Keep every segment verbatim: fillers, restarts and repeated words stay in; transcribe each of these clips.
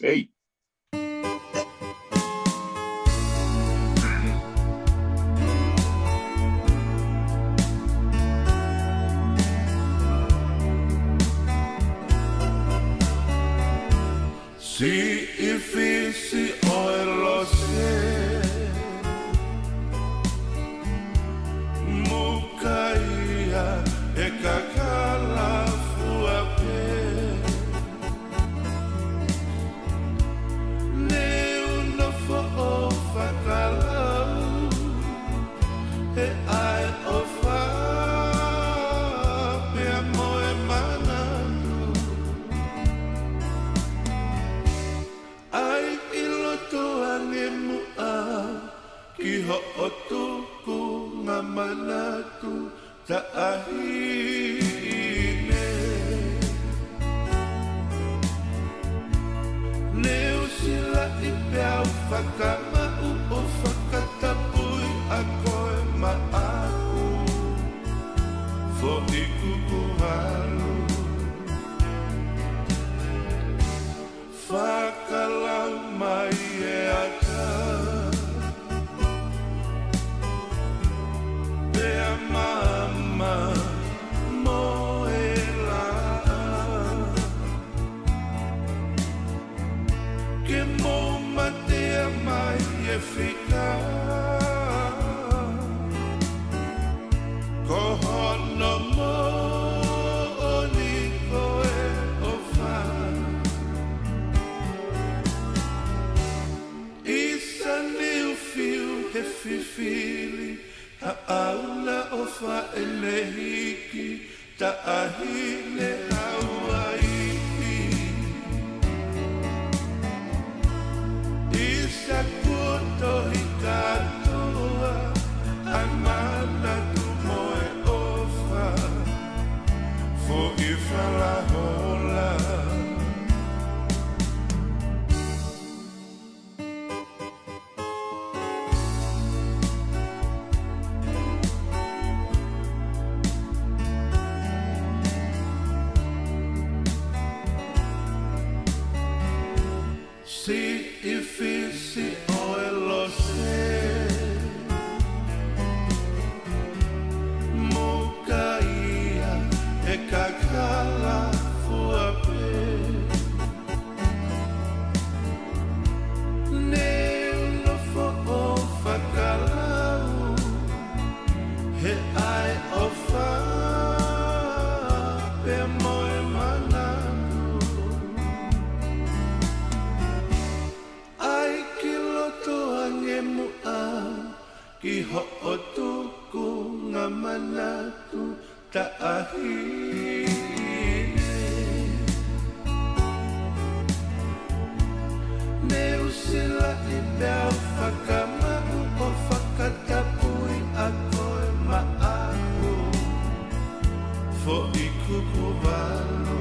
Hey. Siʻi fisi ʻo e lose, muka ia e kakala fua pē. Ne u nofo ʻo fakalau he ʻaeʻofa pea mo e manatu. ʻAi ki loto ange muʻa ki hoʻo tukunga manatu taʻahine. Ne u silaʻi pea u fakamaʻu ʻo fakatapui ʻa koe maʻaku, foʻi kuku valu. Fakalau mai e ata, pea maama mo e laʻā, ke mou matea mai e fika. Ko hono moʻoni ko e ʻofa. ʻIsa niu fiu he fifili, ha ʻauna ʻofa ʻene hiki, taʻahine Hauaiʻi. ʻIsa kuo tohi kātoa ʻa e manatu mo e ʻofa, foʻi falahola. Siʻi fisi ʻo e lose, muka ia e kakala fua pē. Ne u nofo ʻo fakalau he ʻaeʻofa pea mo e manatu. ʻAi ki loto ange muʻa ki hoʻo tukunga manatu taʻahine. Ne u silaʻi pea u fakamaʻu ʻo fakatapui ʻa koe maʻaku, foʻi kuku valu.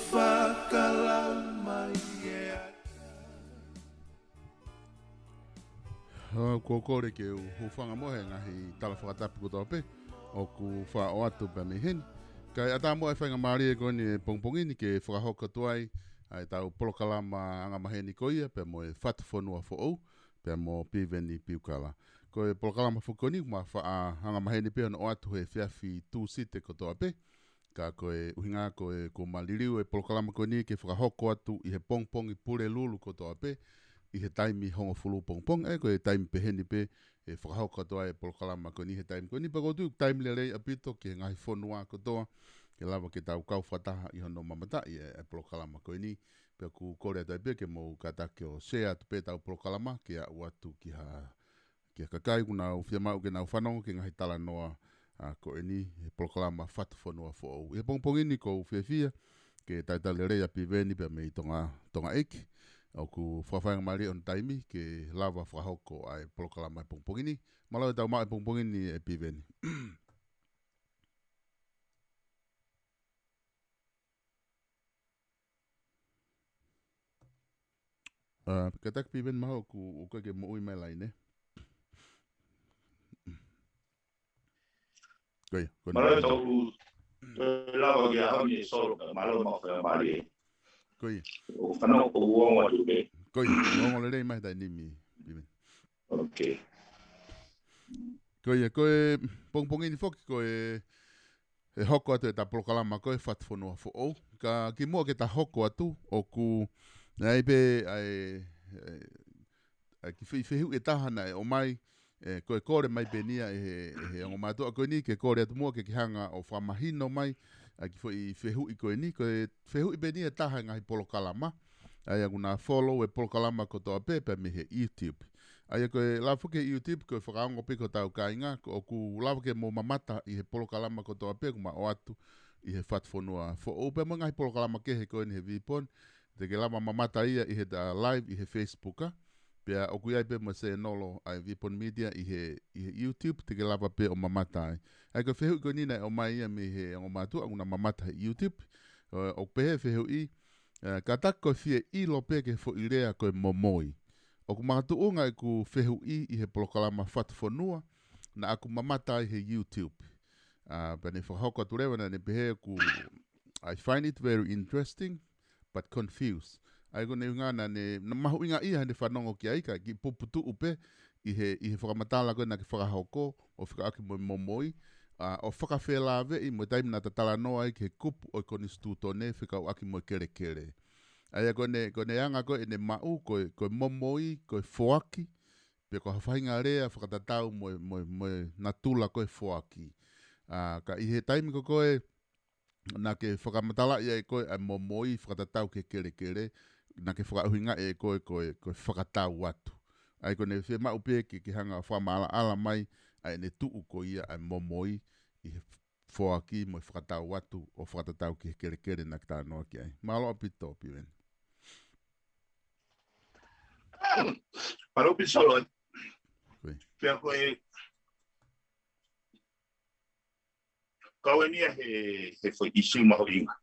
Fakalau mai e ata. ʻOku ou kole ke u hūfanga mo e ngaahi tala fakatapu kotoa pē ʻoku faʻa ʻoatu pē mei heni. Kae ʻatā mo e faingamālie ko eni he pongipongi ni ke fakahoko atu ai ʻa e tau polokalama angamaheni ko ia pea mo e Fatu Fonua Foʻou pea mo Piveni Piukala. Ko e polokalama foki ko eni ʻoku ma faʻa angamaheni pē hono ʻoatu he efiafi Tūsite kotoa pē. Ka ko e ʻuhinga ko e kuo ma liliu e polokalama ko eni ke fakahoko atu ʻi he pongipongi Pulelulu kotoa pē, ʻi he taimi hongofulu pongipongi, ʻa ia ko e taimi peheni pē ʻe fakahoko atu ai e polokalama ko eni he taimi ko eni, pea ʻoku ou tui ʻoku taimi lelei ʻaupito ki he ngaahi fonua kotoa, ke lava ke tau kau fakataha ʻi hono mamataʻi e, e polokalama ko eni, pea ʻoku kole atu ai pē ke mou kātaki ʻo share atu pē tau polokalama, ke aʻu atu ki ha ki he kakai ʻoku nau fiemaʻu ke nau fanongo ki he ngaahi talanoa, ʻa, ko eni he polokalama Fatu Fonua Foʻou. ʻI he pongipongi ni ʻoku ou fiefia ke talitali lelei ʻa Piveni pea mei Tonga, Tonga ʻEiki. ʻOku fakafaingamālie hono taimi ke lava fakahoko ʻa e polokalama he pongipongi ni. Mālō e tau maʻu he pongipongi ni ʻe Piveni. ʻA, kātaki Piveni mahalo ʻoku, ʻoku ke moʻui mai laine. Ko ia, ko eni. Mālō e toʻu, Toe lava ke ʻaho ni ʻe Solo, ka mālō mo e faingamālie. Ko ia. ʻOku fanongo, ʻoku ongo atu pē. Ko ia, ongo lelei mai he taimi ni, Piveni. Okay. Ko ia, ko e pongipongi ni foki, ko e, ʻe hoko atu ʻeta polokalama ko e Fatufonua Foʻou. Ka kimuʻa ke ta hoko atu, ʻoku ʻi ai pē ʻa e, ʻa e, ʻa e kiʻi fehuʻi ʻe taha naʻe ʻomai, ʻe, ko e kole mai pē eni ia ʻe he, ʻe he ongo mātuʻa ko eni ke kole atu muʻa ke ke hanga ʻo fakamahino mai ʻa e kiʻi foʻi fehuʻi ko eni, ko e fehuʻi pē eni ʻe taha ʻi he ngaahi polokalama. ʻA ia ʻoku na follow e polokalama kotoa pē pea mei he YouTube. ʻA ia ko e lava foki he YouTube ko e fakaongo pē ki hotau kāinga, ko ʻoku lava ke mou mamata ʻi he polokalama kotoa pē ʻoku ma ʻoatu ʻi he Fatufonua Foʻou pea mo e ngaahi polokalama kehe ko eni he Vipon, te ke lava mamata ia ʻi heʻeta live ʻi he Facebook, ʻa. Pea ʻoku ʻi ai pē mo e sēnolo ʻa e Vipon Media ʻi he, ʻi he YouTube, te ke lava pē ʻo mamata ai. ʻA ia ko e fehuʻi ko eni naʻe ʻomai ia mei he ongo mātuʻa ʻoku na mamata he YouTube. ʻO, ʻoku pehē fehuʻi, ʻe, kātaki ko e fie ʻilo pē ki he foʻi lea ko e momoi. ʻOku makatuʻunga ʻeku fehuʻi ʻi he polokalama Fatufonua naʻa ku mamata ai he YouTube. ʻA, pea ne fakahoko atu leva naʻa ne pehē ʻoku, "I find it very interesting, but confused." ʻA ia ko ʻene ʻuhinga naʻa ne, naʻe mahuʻinga ia heʻene fanongo ki ai ka kiʻi puputuʻu pē ʻi he, ʻi he fakamatala ko ē naʻa ke fakahoko ʻo fekauʻaki mo e momoi, ʻa, ʻo fakafelāveʻi mo e taimi naʻa ta talanoa ai ki he kupu ʻo e konisitūtone fekauʻaki mo e kelekele. ʻA ia ko ʻene, ko ʻene anga ko ē ʻene maʻu, ko e, ko e momoi, ko e foaki, pe ko ha faʻahinga lea fakatatau mo e, mo e, mo e natula ko e foaki. ʻA, ka ʻi he taimi ko ē naʻa ke fakamatalaʻi ai ko ē ʻa e momoi fakatatau ki he kelekele, naʻa ke fakaʻuhingaʻi ai ko ē, ko e, ko e fakatau atu. ʻA ia ko ʻene fiemaʻu pē ke, ke hanga ʻo fakamaʻalaʻala mai ʻa ʻene tuʻu ko ia ʻa e momoi ʻi he foaki mo e fakatau atu ʻo fakatatau ki he kelekele naʻa ke talanoa ki ai. Mālō ʻaupito, Piveni. Mālō ʻaupito, Solo. Ko ia. Pea ko e, kau eni ia he, he foʻi ʻīsiu mahuʻinga.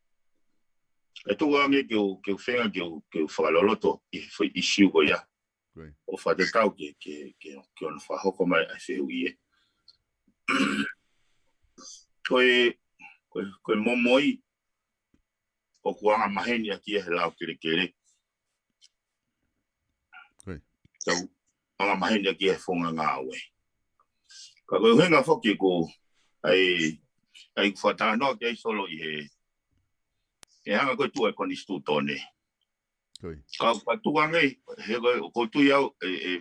ʻE tuku ange ke u, ke u feinga ke u, ke u fakaloloto ʻi he foʻi ʻīsiu ko ia. Ko ia. ʻO fakatatau ke, ke, ke, ke ʻoua naʻa fakahoko mai ʻa e fehuʻi ē. Ko e, ko e, ko e momoi ʻoku angamaheni ʻaki ia he lao kelekele. Ko ia. Tau angamaheni ʻaki ia he founga ngāue. Ka ko e ʻuhinga foki ko ʻai, ʻai fakatalanoa ki ai, Solo, ʻi he, he anga ko ē tuʻu e konisitūtone. Ko ia. Ka, ka tuku ange, he ko e, ʻoku ou tui au, ʻe, ʻe,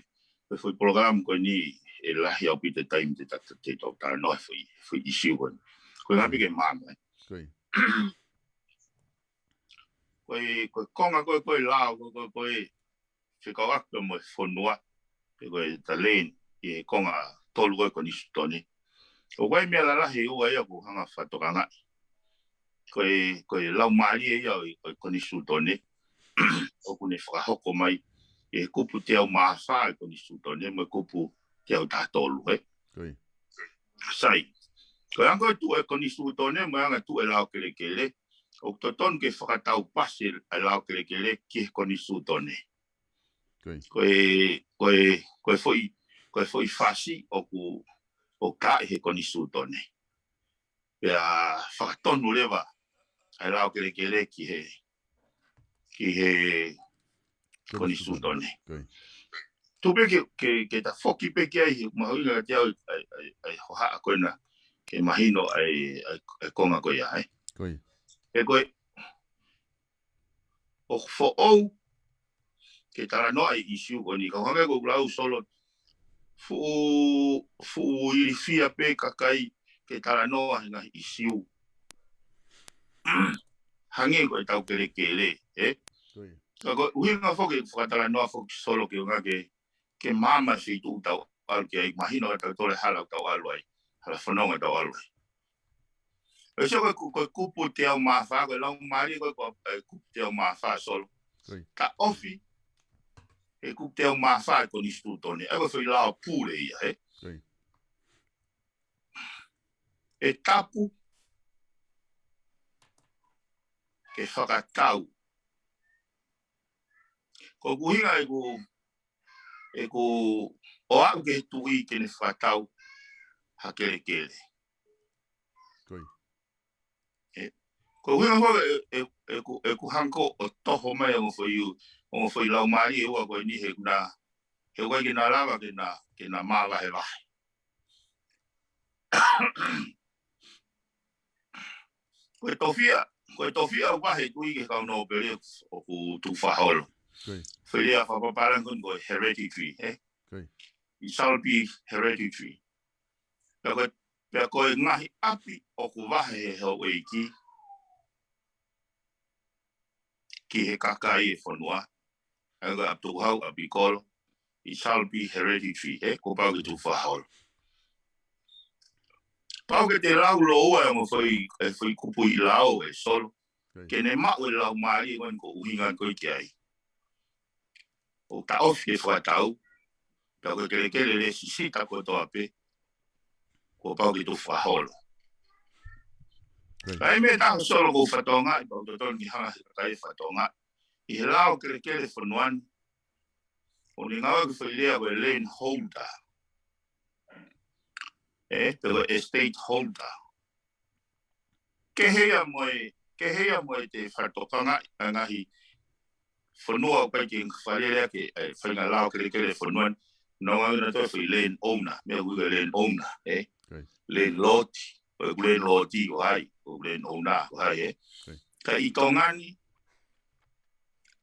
ʻe foʻi polokalama ko eni, ʻe lahi ʻaupito e taimi te ta, te, te tau talanoa he foʻi, foʻi ʻīsiu ko eni. Ko e ngaahi pē ke maama. Ko ia. Ko e, ko e konga ko ē, ko e lao, ko e, ko e, ko e fekauʻaki mo e fonua, pe ko e taleni, ʻi he konga tolu ko ē konisitūtone. ʻOku ʻi ai e meʻa lalahi ʻe ua ia ʻoku hanga fakatokangaʻi. Ko e, ko e laumālie ia ʻo e, ʻo e konisitūtone. ʻOku ne fakahoko mai ʻi he kupu teau mā fā ʻo e konisitūtone, mo e kupu teau taha tolu, ē? Ko ia. Sai. Ko e anga ko ē tuʻu e konisitūtone, mo e anga tuʻu e lao kelekele, ʻoku totonu ke fakatau pasi ʻa e lao kelekele ki he konisitūtone. Ko ia. Ko e, ko e, ko e foʻi, ko e foʻi fasi ʻoku, ʻoku ʻi he konisitūtone. Pea fakatonu leva ʻa e lao kelekele ki he, ki he konisitūtone. Konisitūtone. Ko ia. Tuku pē ke, ke, ke ta foki pē ki ai, he mahuʻinga kiate au ʻa e, ʻa e, ʻa e hohaʻa ko ena ke mahino ʻa e, ʻa e, ʻa e konga ko ia, ē? Ko ia. He ko e, ʻoku foʻou ke talanoa ʻi he ʻīsiu ko eni. Ka hangē ko ʻeku lau, Solo, fuʻu, fuʻu ilifia pē kakai ke talanoa he ngaahi ʻīsiu. Hangē ko e tau kelekele, ē? Ko ia. Ka ko e ʻuhinga foki ʻeku fakatalanoa foki, Solo, ke ʻuhinga ke, ke maama e feituʻu tau ʻalu ki ai, mahino ʻa tautolu e hala tau ʻalu ai, hala fononga tau ʻalu ai. ʻE, Solo, ko e, ko e kupu teau mā fā, ko e laumālie ko ē, ko e, ʻa e kupu teau mā fā, Solo. Ko ia. Taʻofi e kupu teau mā fā ʻo e konisitūtone, ʻa ia ko e foʻi lao pule ia, ē? Ko ia. ʻE tapu ke fakatau. Ko ʻeku ʻuhinga ʻeku, ʻeku ʻoatu ki he tuʻi ke ne fakatau ha kelekele. Ko ia. Ko e ʻuhinga foki ʻe, ʻe, ʻe ku, ʻe ku hanga ʻo toho mai ʻa e ongo foʻi, ongo foʻi laumālie ʻe ua ko eni he ʻoku na, he ʻoku ʻikai ke na lava ke na, ke na māvahevahe. Ko e tofiʻa, ko e tofiʻa ʻoku vahe ʻe he Tuʻi ki he kau nōpele ʻoku tukufakaholo. Ko ia. Foʻi lea fakapalangi ko e hereditary, ē? Ko ia. It shall be hereditary. Pea ko e, pea ko e ngaahi ʻapi ʻoku vahe ʻe he houʻeiki ki he kakai ʻo e fonua, ʻa ia ko e ʻapi tukuhau, ʻapi kolo, it shall be hereditary, ē, kuo pau ke tukufakaholo. Pau ke te lau lōua ʻa e ongo foʻi, ʻa e foʻi kupuʻi lao ē Solo. Ke ne maʻu e laumālie ko eni ʻoku ʻuhinga ko ē ki ai. ʻOku taʻofi ke fakatau, pea ko e kelekele lēsisita kotoa pē, kuo pau ke tukufakaholo. Ko ia. ʻA ia meʻa ʻe taha Solo ʻoku ou fakatokangaʻi, pea ʻoku totonu ke hanga ʻe he kakai ʻo fakatokangaʻi. ʻI he lao kelekele fonua ni, ʻoku ne ngāueʻaki e foʻi lea ko e land holder. Ē, pe ko e estate holder. Kehe ia mo e, kehe ia mo e te fakatokangaʻi ʻa e ngaahi fonua ʻoku ʻikai ke fakalele ʻaki e faʻahinga lao kelekele fonua ni, ʻoku nau ngāueʻaki ʻa e foʻi land owner, meʻa ʻoku ui ko e land owner, ē? Ko ia. Landlord, ko e landlord ko hai, ko e land owner ko hai, ē? Ko ia. Ka ʻi Tonga ni,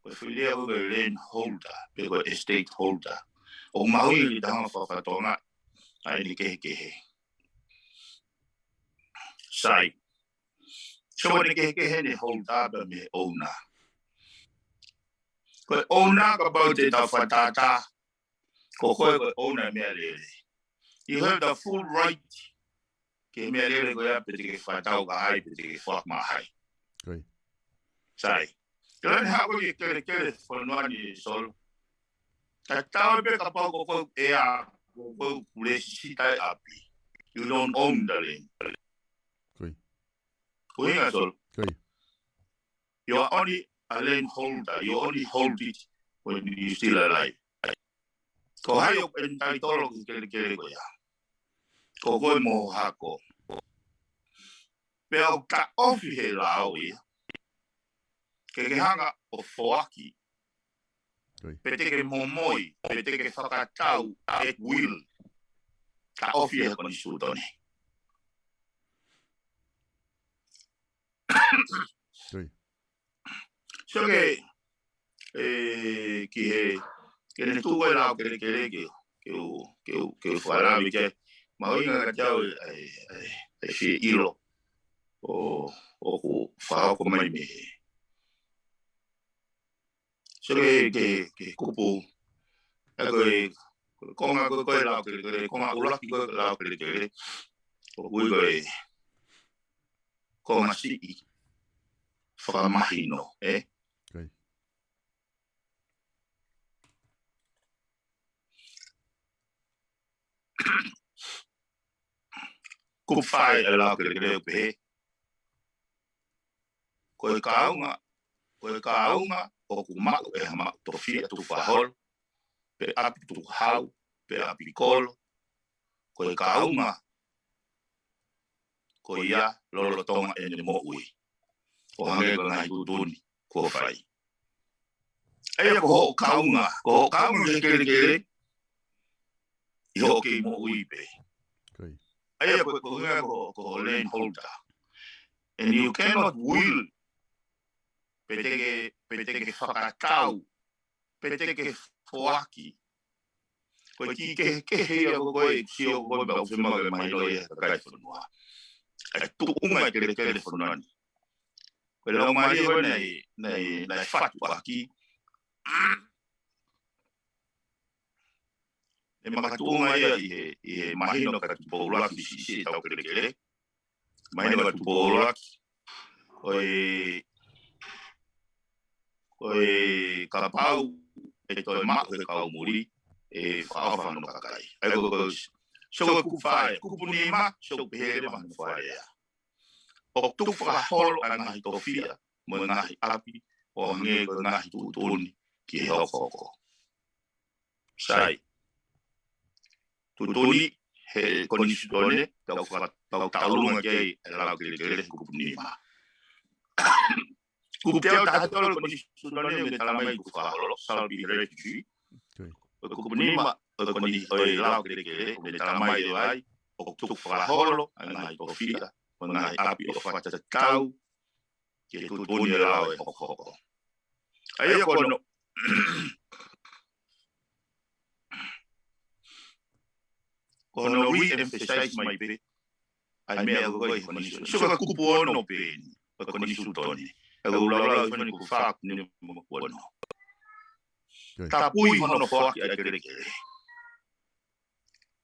ko e foʻi lea ko e land holder, pe ko e estate holder. ʻOku mahuʻinga ke ta hanga ʻo fakatokangaʻi ʻa ʻene kehekehe. Sai. So ʻene kehekehe ʻene holder pea mei he owner. Ko e owner kapau te ta fakatātā, ko koe ko e owner meʻalele. You have the full right ki he meʻalele ko ia pe te ke fakatau ki hai, pe te ke foaki maʻa hai. Ko ia. Sai. Ke lani haʻu ko e kelekele fonua ni Solo. Tatau ai pē kapau ko koe ʻoku ʻea, ko koe ʻoku lēsisita e ʻapi. You don't own the land. Ko ia. Ko e ʻuhinga Solo. Ko ia. You are only a land holder. You only hold it when you still alive. Ko hai ʻoku entitle ki he kelekele ko ia? Ko koe mo ho hako. Pea ʻoku taʻofi ʻe he lao ia ke ke hanga ʻo foaki. Ko ia. Pe te ke momoi, pe te ke fakatau at will. Taʻofi ʻe he konisitūtone. Ko ia. So ke, ʻe, ki he, ke ne tuʻu e lao kelekele ke, ke u, ke u, ke u fakalave ke, mahuʻinga kiate au ʻa e, ʻa e, ʻa e fie ʻilo ʻo, ʻoku fakahoko mai mei he. So ke, ke, ke kupu, ʻa ia ko e, ko e konga ko ē ko e lao kelekele, konga ʻuluaki ko ē lao kelekele, ʻoku ui ko e, konga siʻi fakamahino, ē? Ko ia. Kupu fā ʻa e lao kelekele ʻoku pehē. Ko e kaunga, ko e kaunga ʻoku maʻu ʻe ha maʻu tofiʻa tukufakaholo, pe ʻapi tukuhau, pe ʻapi kolo. Ko e kaunga ko ia lolotonga ʻene moʻui. ʻO hangē ko e ngaahi tuʻutuʻuni kuo fai. ʻA ia ko hoʻo kaunga, ko hoʻo kaunga ki he kelekele, ʻi hoʻo kei moʻui pē. Ko ia. ʻA ia ko, ko e ʻuhinga ko, ko e land holder. And you cannot will, pe te ke, pe te ke fakatau, pe te ke foaki. Ko e kiʻi kehekehe ia ko ē ʻoku sio ko ē pea ʻoku fiemaʻu ke mahino ia ʻe he kakai e fonua. ʻA e tuʻunga e kelekele fonua ni. Ko e laumālie ko ē naʻe, naʻe, naʻe fatu ʻaki. ʻE makatuʻunga ia ʻi he, ʻi he mahino ka Tupou ʻUluaki siʻisiʻi ʻetau kelekele. Mahino ka Tupou ʻUluaki. Ko e, ko e kapau ʻe toe maʻu ʻe he kau muli, ʻe fakaʻofa hono kakai. ʻA ia ko, ko, so ko e kupu fā ē, kupu nima, so pehē leva hono fakalea. ʻOku tukufakaholo ʻa e ngaahi tofiʻa mo e ngaahi ʻapi ʻo hangē ko e ngaahi tuʻutuʻuni ki he hokohoko. Sai. Tuʻutuʻuni he konisitūtone, tau faka-, tau taulunga ki ai e lao kelekele he kupu nima. Kupu teau taha tolu ʻo e konisitūtone ʻoku ne talamai ʻoku fakaholo, shall be hereditary. Ko e kupu nima ʻo e koni-, ʻo e lao kelekele, ʻoku ne talamai ʻe ia ʻoku tuku fakaholo ʻa e ngaahi tofiʻa mo e ngaahi ʻapi ʻo fakatatau ki he tuʻutuʻuni ʻo e lao ʻe hokohoko. ʻA ia ko hono, ko hono re-emphasize mai pē ʻa e meʻa ko ē ʻi he konisitūtone. Sio ki he kupu ono pē eni ʻo e konisitūtone. ʻOku ou lau ʻi he kupu fā, kupu nima mo e kupu ono. Tapui hono foaki ʻa e kelekele.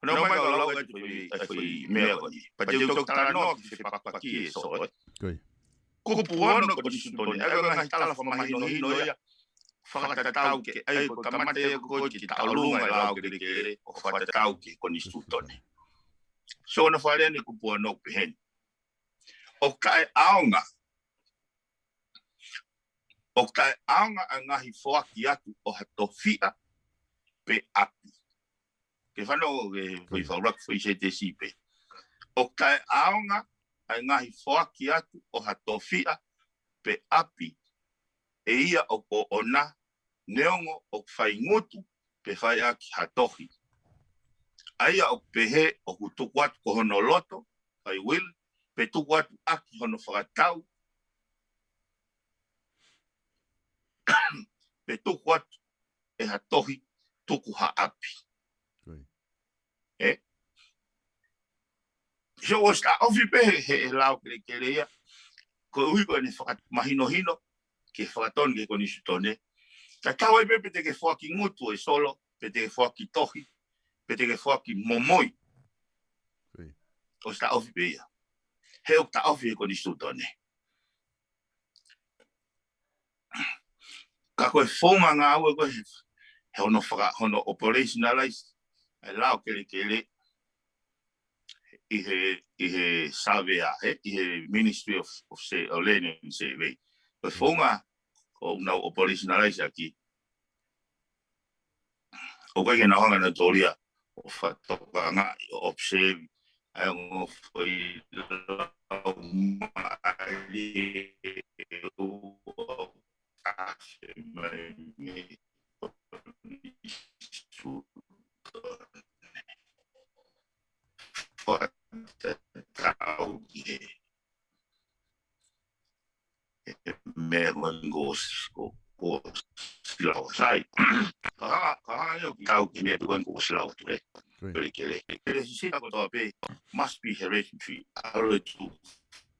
Hono ʻomai ka u lau atu e foʻi, e foʻi meʻa ko eni. Pea te u toki talanoa ki he fepakipaki ʻe sio, ē. Kupu ono ʻo e konisitūtone, ʻa ia ko e ngaahi tala fakamahinohino ia fakatatau ki ai, ko e kamata ia ko ē ki he taʻolunga ʻo e lao kelekele ʻo fakatatau ki he konisitūtone. Sio hono fakalea ʻeni, kupu ono, pehē ni: ʻOku taʻeʻaonga, ʻoku taʻeʻaonga ʻa e ngaahi foaki atu ʻo ha tofiʻa pe ʻapi. Ke fanongo ki he foʻi fakaʻuluaki foʻi sētesi pē. ʻOku taʻeʻaonga ʻa e ngaahi foaki atu ʻo ha tofiʻa pe ʻapi ʻe ia ʻoku ʻoʻona, neongo ʻoku fai ngutu pe fai ʻaki ha tohi. ʻA ia ʻoku pehē ʻoku tuku atu ko hono loto, fai will, pe tuku atu ʻaki hono fakatau, pe tuku atu ʻe ha tohi tuku ha ʻapi. Ē? Sio, ʻosi taʻofi pē he, he lao kelekele ia, koeʻuhi ko ʻene fakamahinohino ke fakatonu ki he konisitūtone. Tatau ai pē pe te ke foaki ngutu, ʻe Solo, pe te ke foaki tohi, pe te ke foaki momoi. ʻOsi taʻofi pē ia. He ʻoku taʻofi he konisitūtone. Ka ko e founga ngāue ko ē he, he hono faka-, hono operationalize ʻa e lao kelekele ʻi he, ʻi he savea, he, ʻi he Ministry of, of Se-, of Land and Survey. Ko e founga ʻoku nau operationalize ʻaki, ʻoku ʻikai ke nau hanga ʻe nautolu ia ʻo fakatokangaʻi, ʻo observe ʻa e ongo foʻi laumālie ʻe ua ʻoku tafe mai mei konisitūtone. Fakatatau ki he meʻa ko eni kuo s-, kuo, kuo s-, sila o sai. Ka, ka hanga ʻo kau ki he meʻa ko eni kuo sila o tue. Kelekele. Kelekele sisina kotoa pē must be hereditary. ʻAlu e tuku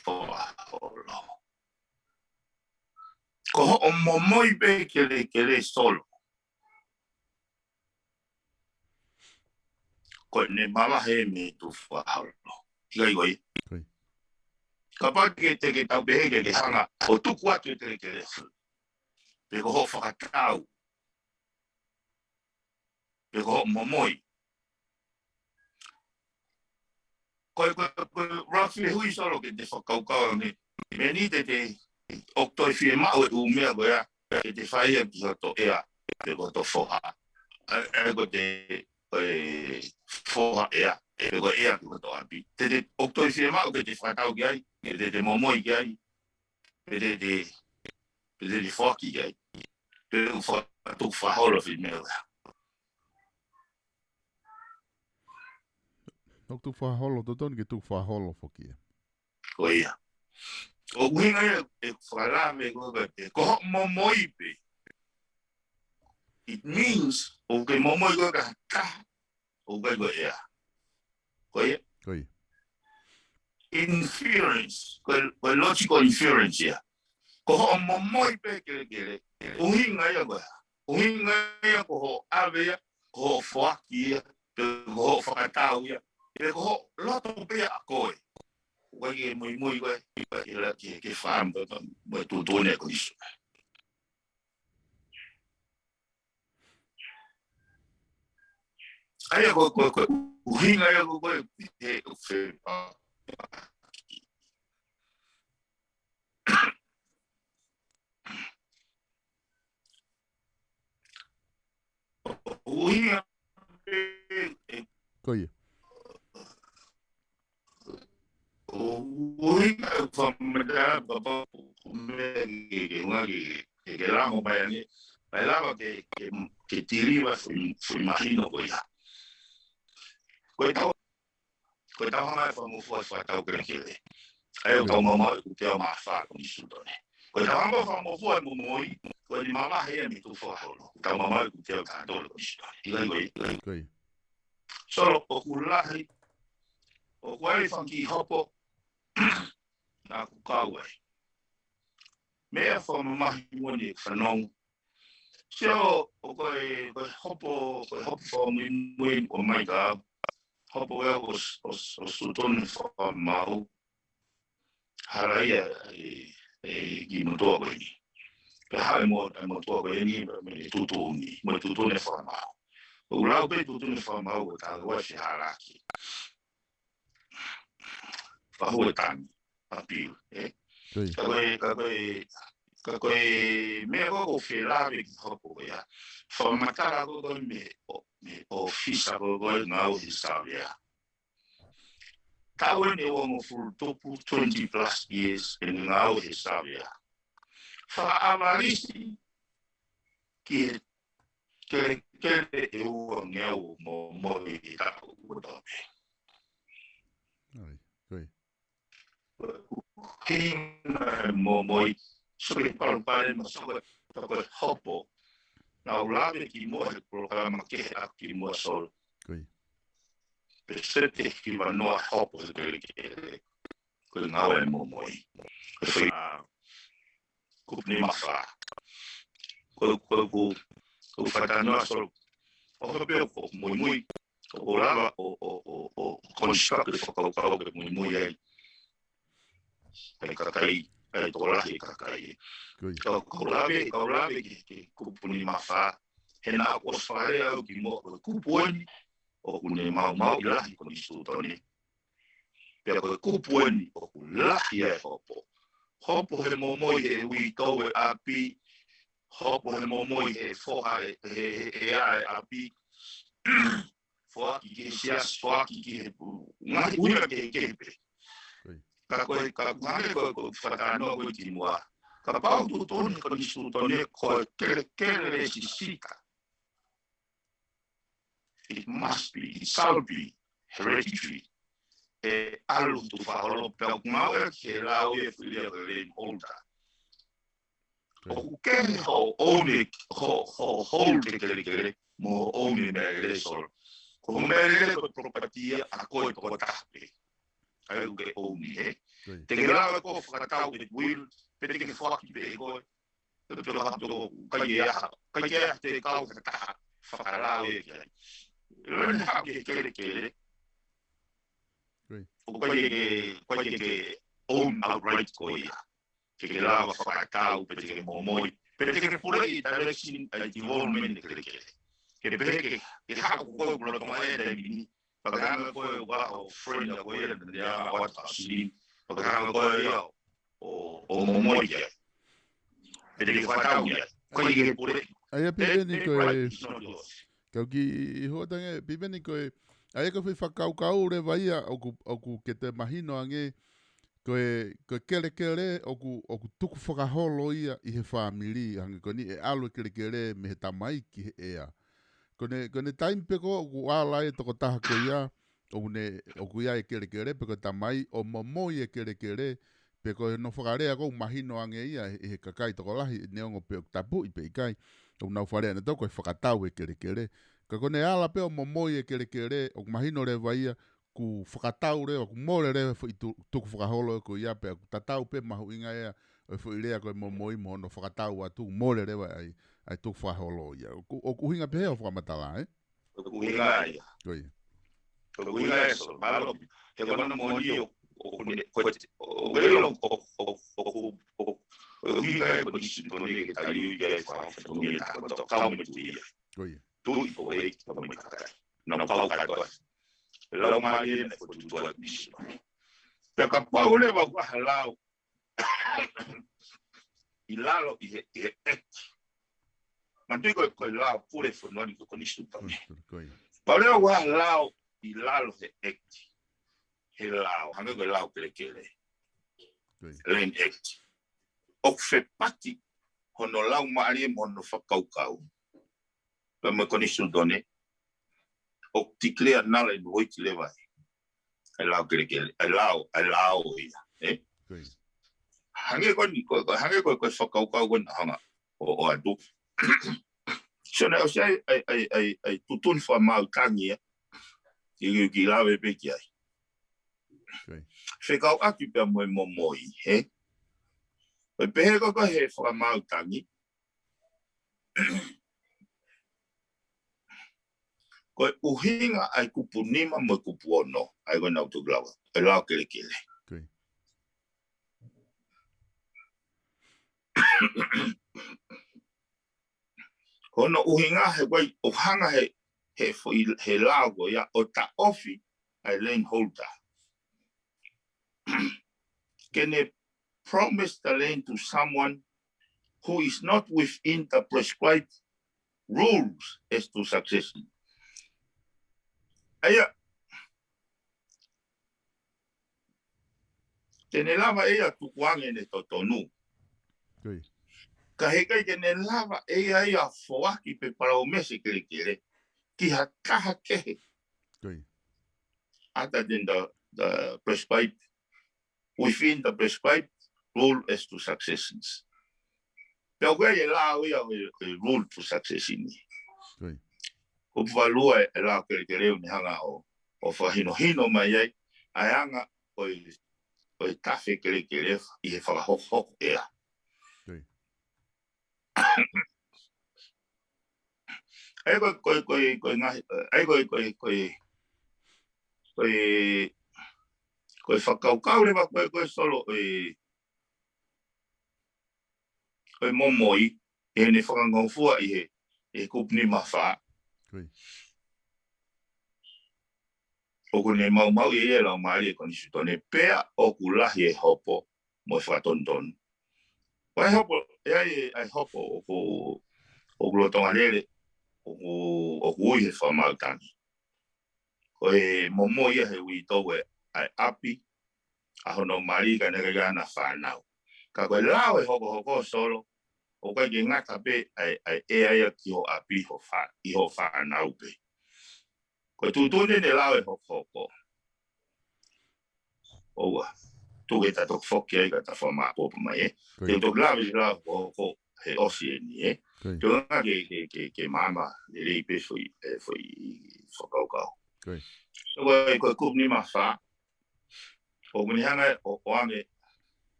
fakaholo. Ko hoʻo momoi pē kelekele, Solo, ko ʻene mavahe mei he tuku fakaholo. ʻIkai ko ia? Kapau te ke, te ke tau pehē ke ke hanga ʻo tuku atu e kelekele, pe ko hoʻo fakatau, pe ko hoʻo momoi. Ko e, ko e, ko e ʻuluaki hui, Solo, ke te fakakaukau ange. Meʻa ni te te, ʻoku toe fiemaʻu e ʻū meʻa ko ia ke te fai ia ki hoto ʻea pe ko hoto foha. ʻA, ʻa, ko te, ko e foha ʻea, pe ko e ʻea ki hoto ʻapi. Te te, ʻoku toe fiemaʻu ke te fakatau ki ai, ke te, te momoi ki ai, pe te, te, pe te, te foaki ki ai. Pe ʻoku fa-, tuku fakaholo foʻi meʻa ko ia. ʻOku tuku fakaholo, totonu ke tuku fakaholo foki ia. Ko ia. ʻUhinga ia e fakalave ko ē, ko hoʻo momoi pē. It means, ʻoku ke momoi koe ki ha taha ʻoku ʻikai ko e ʻea. Ko ia? Ko ia. Inference, ko e, ko e logical inference ia. Ko hoʻo momoi pē kelekele, ʻuhinga ia ko e hā? ʻUhinga ia ko hoʻo ʻave ia, ko hoʻo foaki ia, pe ko hoʻo fakatau ia, pe ko hoʻo loto pē ʻa koe. ʻOku ʻikai ke muimui koe ke la-, ke, ke fakaʻamu mo e tuʻutuʻuni ʻa e konisitūtone. ʻA ia ko, ko, ko e ʻuhinga ia ko, ko e, he, he, ʻuhinga, e, e, Ko ia. ʻUhinga e fakamatala, papa, meʻa ke, ke, ke, ke, ke lango mai ange, ʻe lava ke, ke, ke tiliva foʻi, foʻi mahino ko ia. Ko e tau, ko e tau hanga e fakamoʻui fakatau kelekele. ʻA ia ʻoku tau maumauʻi ʻoku teʻeki ai ke fai e konisitūtone. Ko e tau hanga fakamoʻui e momoi, ko eni mamahi e mei tuʻa fakaholo. Tau maumauʻi ʻoku teʻeki ai ke tau tolo konisitūtone. ʻIkai ko e, ʻikai. Ko ia. Solo, ʻoku lahi, ʻoku ʻi ai e fanga kiʻi hopo, naʻa ku kau ai. Meʻa fakamamahi moʻoni e fanongo. Sio, ʻoku ʻi ai, ko e hopo, ko e hopo fakamuimui ʻoku ʻomai ka, hopo ʻe ʻo, ʻo, ʻo Sutoni Fakamaau. Hala ia e, e kiʻi motuʻa ko eni. Pea haʻu e mo-, e motuʻa ko eni, mo e tuʻutuʻuni, mo e Tuʻituni Fakamaau. ʻOku lau pē Tuʻituni Fakamaau ʻo tā ua se halaki. Fahu e tani, appeal, ē? Ko ia. Ka ko e, ka ko e, ka ko e meʻa ko ē ʻoku ou fie lave ki he hopo ko ia. Fakamatala ko ē ko ē mei he ʻo, mei he ʻōfisa ko ē ko ē ngāue he Savea. Taʻu eni ʻe uangofulu tupu, twenty plus years, ʻene ngāue he Savea. Fakaʻavalisi ki he kelekele ʻe uangeau ʻo momoi he taʻu ʻe ua pē. ʻAi, ko ia. Hinga e momoi, sio ki he palopalema, sio ki he, sio ki he hopo. Naʻa ku lave kimuʻa he polokalama kehe ʻaku kimuʻa, Solo. Ko ia. Peseti ʻe hiva noa hopo he kelekele. Ko e ngāue e momoi. Ko e fai, ʻa, kupu nima fā. Ko, ko, ko, ko fata noa, Solo. ʻOku pehē ʻoku muimui. ʻOku lava ʻo, ʻo, ʻo, ʻo construct e fakakaukau ke muimui ai. ʻA e kakai, ʻa e tokolahi e kakai. Ko ia. Ka, ka u lave, ka u lave ki he, ki he kupu nima fā. He naʻa ku ʻosi fakalea au kimuʻa ko e kupu eni, ʻoku ne maumauʻi lahi e konisitūtone. Pea ko e kupu eni ʻoku lahi ai e hopo. Hopo he momoi he uitou e ʻapi, hopo he momoi he foha e, he, he, he ʻea e ʻapi. Foaki ki he siasi, foaki ki he pu-, ngaahi ʻuhinga kehekehe pē. Ko ia. Ka ko e, ka ko e hangē ko e, ko e fata noa ko ē kimuʻa. Kapau ʻoku totonu e konisitūtone ko e kelekele sisika. It must be, it shall be hereditary. ʻE ʻalu tuʻu fakaholo pea ʻoku ngāueʻaki he lao e fili a William Holder. Ko ia. ʻOku kehe hoʻo ʻomi, ho, ho, hold e kelekele, mo hoʻo ʻomi e meʻalele, Solo. Ko e meʻalele ko e property ia ʻa koe tokotaha pē. ʻA ia ʻoku ke ʻomi, ē? Ko ia. Te ke lava koe ʻo fakatau e will, pe te ke foaki pē ʻe koe. Pe te ke hapa ʻikai ke ʻi ai ha, ʻikai ke ʻi ai ha taha ʻe kau he taha fakalao ia ki ai. Lele hake he kelekele. Ko ia. ʻOku ʻikai ke, ʻikai ke own outright koe ia. Ke ke lava fakatau, pe te ke momoi, pe te ke puleʻi direction ʻa e development e kelekele. Ke pehē ke, ke haʻu koe ʻo lolotonga e taimi ni, pea ke hanga koe ʻo ʻalu ʻo friend ʻa koe ia, ʻa e ʻaho ʻa Sini, pea ke hanga koe ia ʻo, ʻo momoi ki ai. Pe te ke fakatau ia. Ko ia ke puleʻi. ʻA ia, Piveni, ko e, right is not yours. Kau kiʻi hoʻatā ange, Piveni, ko e, ʻa ia ko e foʻi fakakaukau leva ia ʻoku, ʻoku ke toe mahino ange, ko e, ko e kelekele ʻoku, ʻoku tukufakaholo ia ʻi he fāmili, hangē ko eni ʻe ʻalu e kelekele mei he tamai ki he ʻea. Ko ʻene, ko ʻene taimi pē ko ē ʻoku ala ai e tokotaha ko ia, ʻoku ne, ʻoku ʻi ai e kelekele, pe ko e tamai, ʻo momoi e kelekele, pe ko hono fakalea ʻoku mahino ange ia ʻe he, he kakai tokolahi, neongo pe ʻoku tapuʻi pe ʻikai, ʻoku nau fakalea ʻe nautolu ko e fakatau e kelekele. Ka ko ʻene ala pē ʻo momoi e kelekele, ʻoku mahino leva ia, ʻoku fakatau leva, ʻoku mole leva e foʻi tu-, tukufakaholo ko ia, pea ʻoku tatau pē mahuʻinga ia ʻo e foʻi lea ko e momoi mo hono fakatau atu, mole leva ai, ʻa e tukufakaholo ia. ʻOku, ʻoku ʻuhinga pehē hoʻo fakamatala, ē? ʻOku ʻuhinga ia. Ko ia. ʻOku ʻuhinga ia, Solo, mālō. He ko hono moʻoni ʻoku, ʻoku ne, ko e, ʻoku ʻilo, ʻoku, ʻoku, ʻoku, ʻoku, ʻoku ʻuhinga ia ko e konisitūtone ke tali ia e fakafatongia ʻa e kau tau kau mo e tuʻi ia. Ko ia. Tuʻi ko e, kau mo e kakai. Naʻa nau kau kātoa. Lau mālie ʻene fokotuʻutuʻu ʻa e konisitūtone. Pea kapau leva ʻoku ʻi ai ha lao ʻi lalo ʻi he, ʻi he ʻEiki. Manatuʻi ko e, ko e lao pule fonua ni ko e konisitūtone. Ko ia. Kapau leva ʻoku ʻi ai ha lao ʻi lalo he ʻEiki. He lao, hangē ko e lao kelekele. Ko ia. Land Act. ʻoku fepaki hono laumālie mo hono fakakaukau pea mo e konisitūtone, ʻoku declare null and void leva ʻa e lao kelekele, ʻa e lao, ʻa e lao ia, ē? Hangē ko eni, ko, ko, hangē ko, ko e fakakaukau ko ena hanga ʻo, ʻo ʻoatu. Sio naʻe ʻosi ʻai, ʻai, ʻai, ʻai, ʻai tuʻutuʻuni fakamaau tangi ia. Ki, ki, ki lave pē ki ai. Fekauʻaki pea mo e momoi, ē? Ko e pehē ko, ko e he fakamaau tangi. Ko e ʻuhinga ʻa e kupu nima mo e kupu ono, ʻa ia ko ena ʻoku toki lau, ʻa e lao kelekele. Ko hono ʻuhinga he ʻoku ʻi ai ʻoku hanga he, he foʻi, he lao ko ia ʻo taʻofi ʻa e land holder. Can they promise the land to someone who is not within the prescribed rules as to succession? ʻA ia, te ne lava ʻe ia ʻo tukuange ʻene totonu. Ka heʻikai ke ne lava ʻe ia ʻo foaki pe palōmesi kelekele ki ha taha kehe. Other than the, the prescribed, within the prescribed rule as to successions. Pea ʻoku ʻi ai e lao ia ʻo e, ʻo e rule to succession. Ko e valu ʻa e lao kelekele ʻoku ne hanga ʻo, ʻo fakahinohino mai ai ʻa e anga ʻo e, ʻo e tafe kelekele ʻi he fakahokohoko ʻea. ʻA ia ko e, ko e, ko e, ko e ngaahi, ʻa ia ko e, ko e, ko e, ko e, ko e fakakaukau leva ko e, ko e Solo ʻo e, ʻo e momoi, ʻi heʻene fakangofua ʻi he, ʻi he kupu nima fā. ʻOku ne maumauʻi ʻe ia e laumālie ʻo e konisitūtone pea ʻoku lahi e hopo mo e fakatonutonu. Ko e hopo, ʻe ʻi ai e, ʻa e hopo ʻoku, ʻoku lolotonga lele, ʻoku, ʻoku ui he fakamaau tangi. Ko e momoi ia he uitou ʻa e, ʻa e ʻapi, ʻa hono mali ka ne ʻikai ke ʻi ai hano fānau. Ka ko e lao ʻe hokohoko Solo, ʻoku ʻikai ke ngata pē ʻa e, ʻa e ʻea ia ki ho ʻapi ho fā-, ʻi ho fānau pē. Ko e tuʻutuʻuni ʻene lao ʻe hokohoko. ʻOua. Tuku ke ta toki foki ai ka ta fakamāʻopoʻopo mai, ē. Te u toki lave ʻi he lao ʻe hokohoko he ʻosi eni, ē. Te u hanga ke, ke, ke, ke maama lelei pē foʻi, ē, foʻi fakakaukau. Ko e, ko e kupu nima fā. ʻOku ne hanga ʻo, ʻoange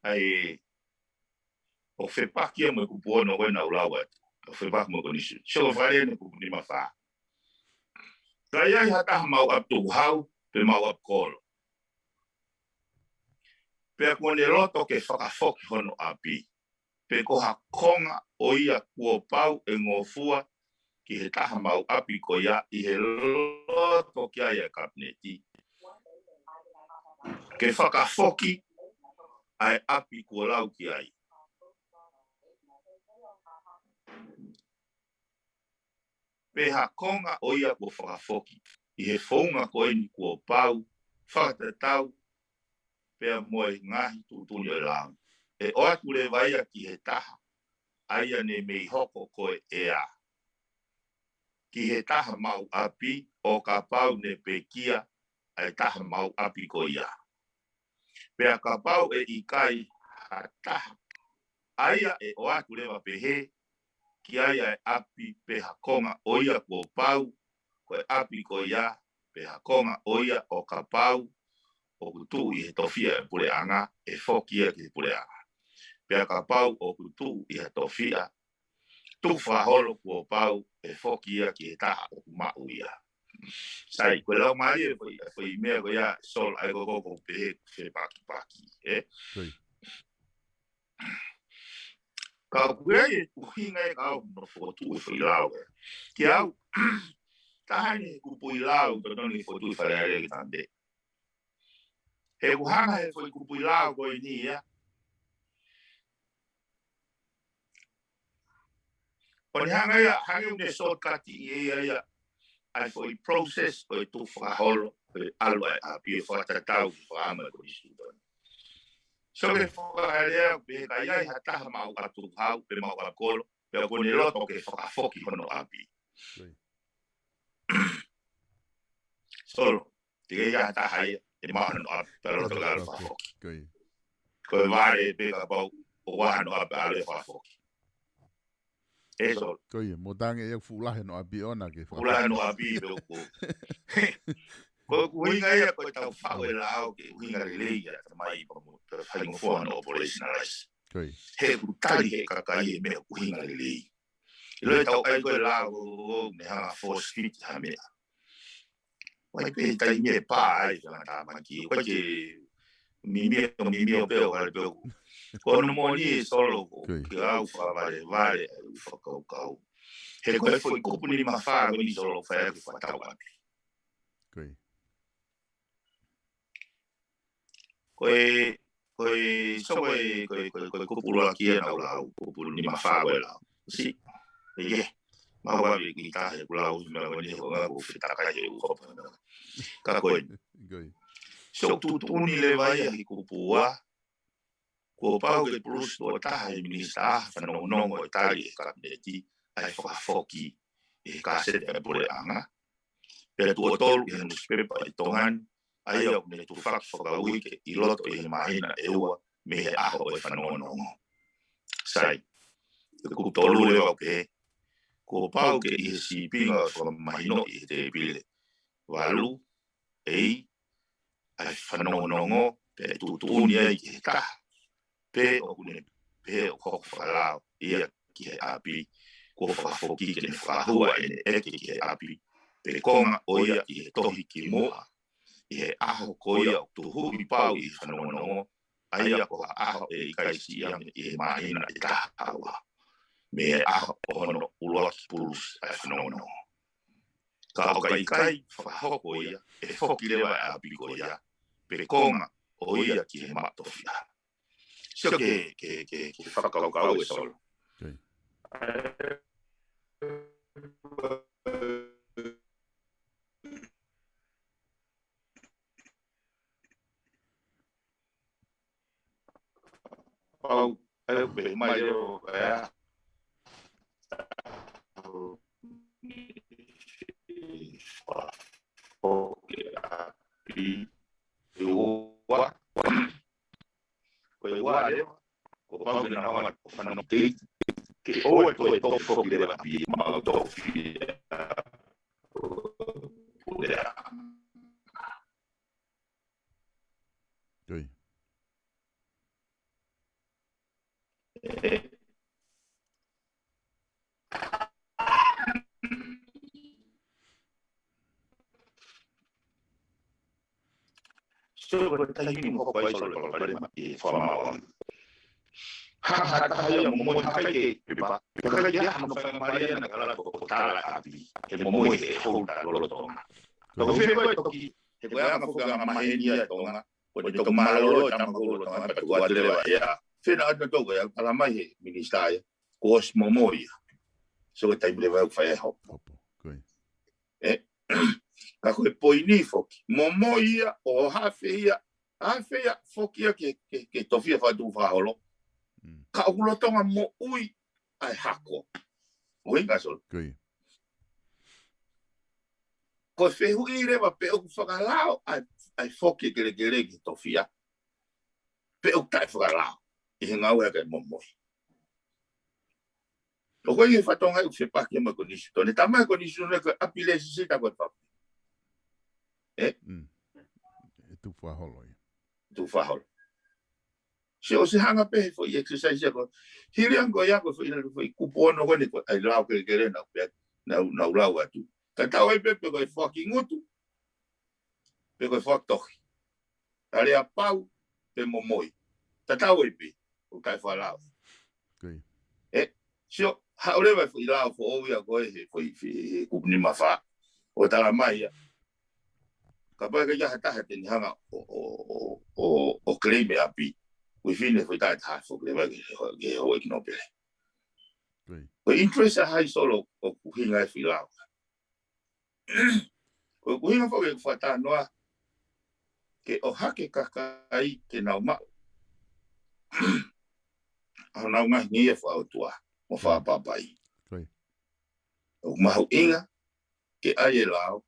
ʻa e ʻoku fepaki ia mo e kupu ono ko ena ʻoku lau atu. ʻOku fepaki mo e konisitūtone. Sio ko e fakalea ʻeni kupu nima fā. Ka ʻi ai ha taha maʻu ʻapi tukuhau, pe maʻu ʻapi kolo. Pea kuo ne loto ke fakafoki hono ʻapi. Pe ko ha konga ʻo ia kuo pau ʻe ngofua ki he taha maʻu ʻapi ko ia ʻi he loto ki ai ʻa e Kapineti. Ke fakafoki ʻa e ʻapi kuo lau ki ai. Pe ha konga ʻo ia kuo fakafoki. ʻI he founga ko eni kuo pau, fakatatau, pea mo e ngaahi tuʻutuʻuni ʻo e lao. ʻE ʻoatu leva ia ki he taha, ʻa ia ne mei hoko ko e ʻea. Ki he taha maʻu ʻapi ʻo kapau ne pekia ʻa e taha maʻu ʻapi ko ia. Pea kapau ʻe ʻikai ha taha, ʻa ia ʻe ʻoatu leva pehē, ki ai ʻa e ʻapi pe ha konga ʻo ia kuo pau, ko e ʻapi ko ia, pe ha konga ʻo ia ʻo kapau ʻoku tuʻu ʻi he tofiʻa ʻo e puleʻanga, ʻe foki ia ki he puleʻanga. Pea kapau ʻoku tuʻu ʻi ha tofiʻa, tuʻu fakaholo kuo pau, ʻe foki ia ki he taha ʻoku maʻu ia. Sai, ko e laumālie foʻi, foʻi meʻa ko ia Solo ʻa ia ko ē ʻoku pehē fepakipaki, ē? Ka ʻoku ʻi ai e ʻuhinga ʻe kau no fotu e foʻi lao ē. Ki au, taha eni kupuʻi lao, totonu ke fotu e Fale Alea ki Tampe. He ʻoku hanga he foʻi kupuʻi lao ko eni ia. ʻO ne hanga ia, hanga ʻo ne shortcut ʻi ai ia, ʻa e foʻi process ʻo e tuʻu fakaholo, ʻo e ʻalu ʻa e ʻapi ʻo fakatatau, fakaama e konisitūtone. So ke fakalea, pe ka ʻi ai ha taha maʻu ʻa Tukuhau, pe maʻu ʻa Kolo, pe ko ʻene loto ke fakafoki hono ʻapi. Solo, te ke ʻi ai ha taha ia, ʻe maʻu hono ʻapi, pe loto ke ʻalu fakafoki. Ko e vale pe kapau ʻoku ʻi ai hono ʻapi ʻalu fakafoki. ʻE Solo. Ko ia, mo tange ia fuʻu lahi hono ʻapi ʻona ke fuʻu lahi hono ʻapi pe ʻoku. Ko e ʻuhinga ia ko e tau faʻu e lao ke ʻuhinga lelei ia, tamai pa mo, pe faingofua hono operationalize. He ʻoku tali he kakai e meʻa ʻuhinga lelei. ʻIlo e tau ʻai ko e lao, ne hanga force fit ha meʻa. Vai pe taimi ʻe pā ai, fanga tāmaki. Vai ke mimio, mimio pe ʻo vale pe ʻoku. Ko hono moʻoni ʻe Solo ko, ke au fakavalevale, au fakakaukau. He ko e foʻi kupu nima fā ko eni Solo fai ake fakatau ʻapi. Ko e, ko e, so ko e, ko e, ko e, ko e kupu ʻuluaki ia naʻa ku lau, kupu nima fā ko e lau. Si, ʻe, ma ua vi ki ta he ku lau, me ko ni ko nga ko fetakai he u hopa. Ka ko e, so tuʻutuʻuni leva ia he kupu ua, kuo pau ke pulusi tuʻo taha e minisitā, fanongonongo e tali e kapineti, ʻa e fakafoki e kaseti ʻa e puleʻanga. Pea tuʻo tolu ʻi he nusipepa ʻi Tonga ni, ʻa ia ʻoku ne tufaki fakauike ʻi loto ʻi he māhina ʻe ua mei he ʻaho ʻo e fanongonongo. Sai, ko e kupu tolu leva ʻoku pehē, kuo pau ke ʻi he sīpinga ʻo e fakamahino ʻi he tēpile valu, ʻe ʻi ai e fanongonongo, pea tuʻutuʻuni ai ki he taha pe ʻoku ne pehē ʻoku hoko fakalao ia ki he ʻapi, kuo fakafoki ke ne fakahua ʻene ʻeke ki he ʻapi, pe konga ʻo ia ʻi he tohi kimuʻa, ʻi he ʻaho ko ia ʻoku tuhuʻi pau ʻi he fanongonongo, ʻa ia ko ha ʻaho ʻe ʻikai siʻi ange ʻi he māhina ʻe taha ua mei he ʻaho ʻo hono ʻuluaki pulusi ʻa e fanongonongo. Ka ʻo ka ʻikai fakahoko ia, ʻe foki leva e ʻapi ko ia, pe konga ʻo ia ki he maʻu tofiʻa. Sio ke, ke, ke, ke fakakaukau ʻe Solo. Pau, ʻe pē mai ʻo ʻea. Ko e ua leva, ko pau ke na hanga ʻo fanongo ki he, ke ʻoua toe toki foki leva ʻapi maʻu tofiʻa. Pulea. So, ko e taimi ni mo ko ai Solo ko pale ma e fama. Ha, ha, ha, ha, ia mo mo ha kai ke, pepa, pepa kai ia, ha mo fai maria na kala ko tala ʻapi. He mo mo he hou ta lolo Tonga. Ko fē ko e toki, he ko e anga foki anga maheni ʻa Tonga. Ko e toki mālōlō e tama ko lolo Tonga, patu ua leva ia. Fē na atu toko ia, tala mai he minisitā ia. Ko ʻosi mo mo ia. So, ko e taimi leva ʻoku fai e hopo. Hopo, ko e. ʻE, ka ko e poini foki. Mo mo ia, ʻo hafe ia, hafe ia foki ia ke, ke, ke tofiʻa fatu faholo. Ka ʻoku lolotonga moʻui ʻa e hako. ʻUhinga Solo. Ko e fehuʻi leva pe ʻoku fakalao ʻa e, ʻa e foki kelekele ke tofiʻa. Pe ʻoku taʻe fakalao. ʻI he ngāue ʻa e momoi. ʻOku ʻi he fatongia ʻoku fepaki mo e konisitūtone. Tama e konisitūtone ko e ʻapi lēsisita ko e papi. ʻE? ʻE tuʻu faholo ia. Tuʻu faholo. Sio ʻosi hanga pē he foʻi exercise ia ko. Hili ange ko ia ko e foʻi lalo foʻi kupu ono ko eni ko ai lao kelekele na pea na, na lau atu. Tatau ai pē pe ko e foaki ngutu. Pe ko e foaki tohi. Tale a pau pe momoi. Tatau ai pē. ʻOku taʻe fakalao. ʻE, sio, haʻu leva e foʻi lao foʻou ia ko e he foʻi fi-, kupu nima fā. ʻO tala mai ia. Kapau ʻe ʻi ai ha taha te ne hanga ʻo, ʻo, ʻo, ʻo, ʻo claim e ʻapi. Within e foʻi taʻe taha foki leva ke, ke houʻeiki nōpele. Ko e interest ʻa hai Solo ʻoku ʻuhinga e foʻi lao. Ko e ʻuhinga foki e fakatalanoa ke ʻohake kakai ke nau maʻu. ʻa honau ngaahi ngeia fakaʻotua mo fakapapai. ʻOku mahuʻinga ke ʻai e lao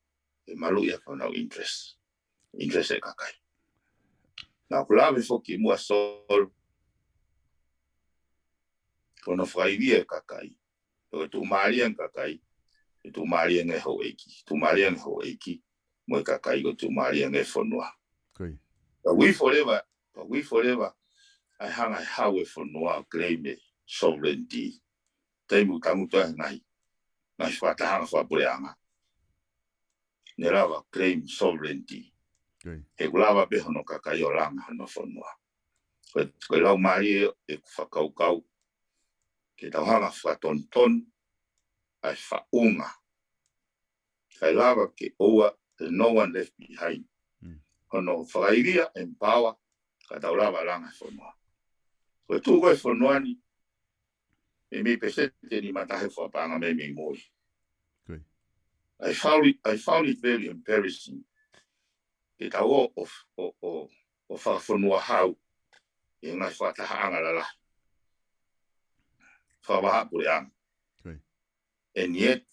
ke maluʻi ʻaki honau interest, interest e kakai. Naʻa ku lave foki muʻa Solo, ko hono fakaivia e kakai, ko e tuʻumālie e kakai, ko e tuʻumālie e houʻeiki, tuʻumālie e houʻeiki mo e kakai, ko e tuʻumālie e fonua. But we forever, but we forever ʻai hanga e hau e fonua claim e sovereignty. Taimi ʻoku tangutu ai ngaahi, ngaahi fakatahaʻanga fakapuleʻanga, ne lava claim sovereignty. He ʻoku lava pē hono kakai ʻo langa hono fonua. Ko e, ko e laumālie ʻeku fakakaukau ke tau hanga fakatonutonu ʻa e faʻunga. Kae lava ke ʻoua, no one left behind. Hono fakaivia e power ka tau lava langa fonua. Ko e tuʻu ko e fonua ni, meimei peseti ʻe nima taha fakapaʻanga meimei moʻui. I found it, I found it very embarrassing ke tau ō ʻo, ʻo, ʻo, ʻo fakafonua hau ʻi he ngaahi fakatahaʻanga lalahi fakavahaʻapuleʻanga. And yet,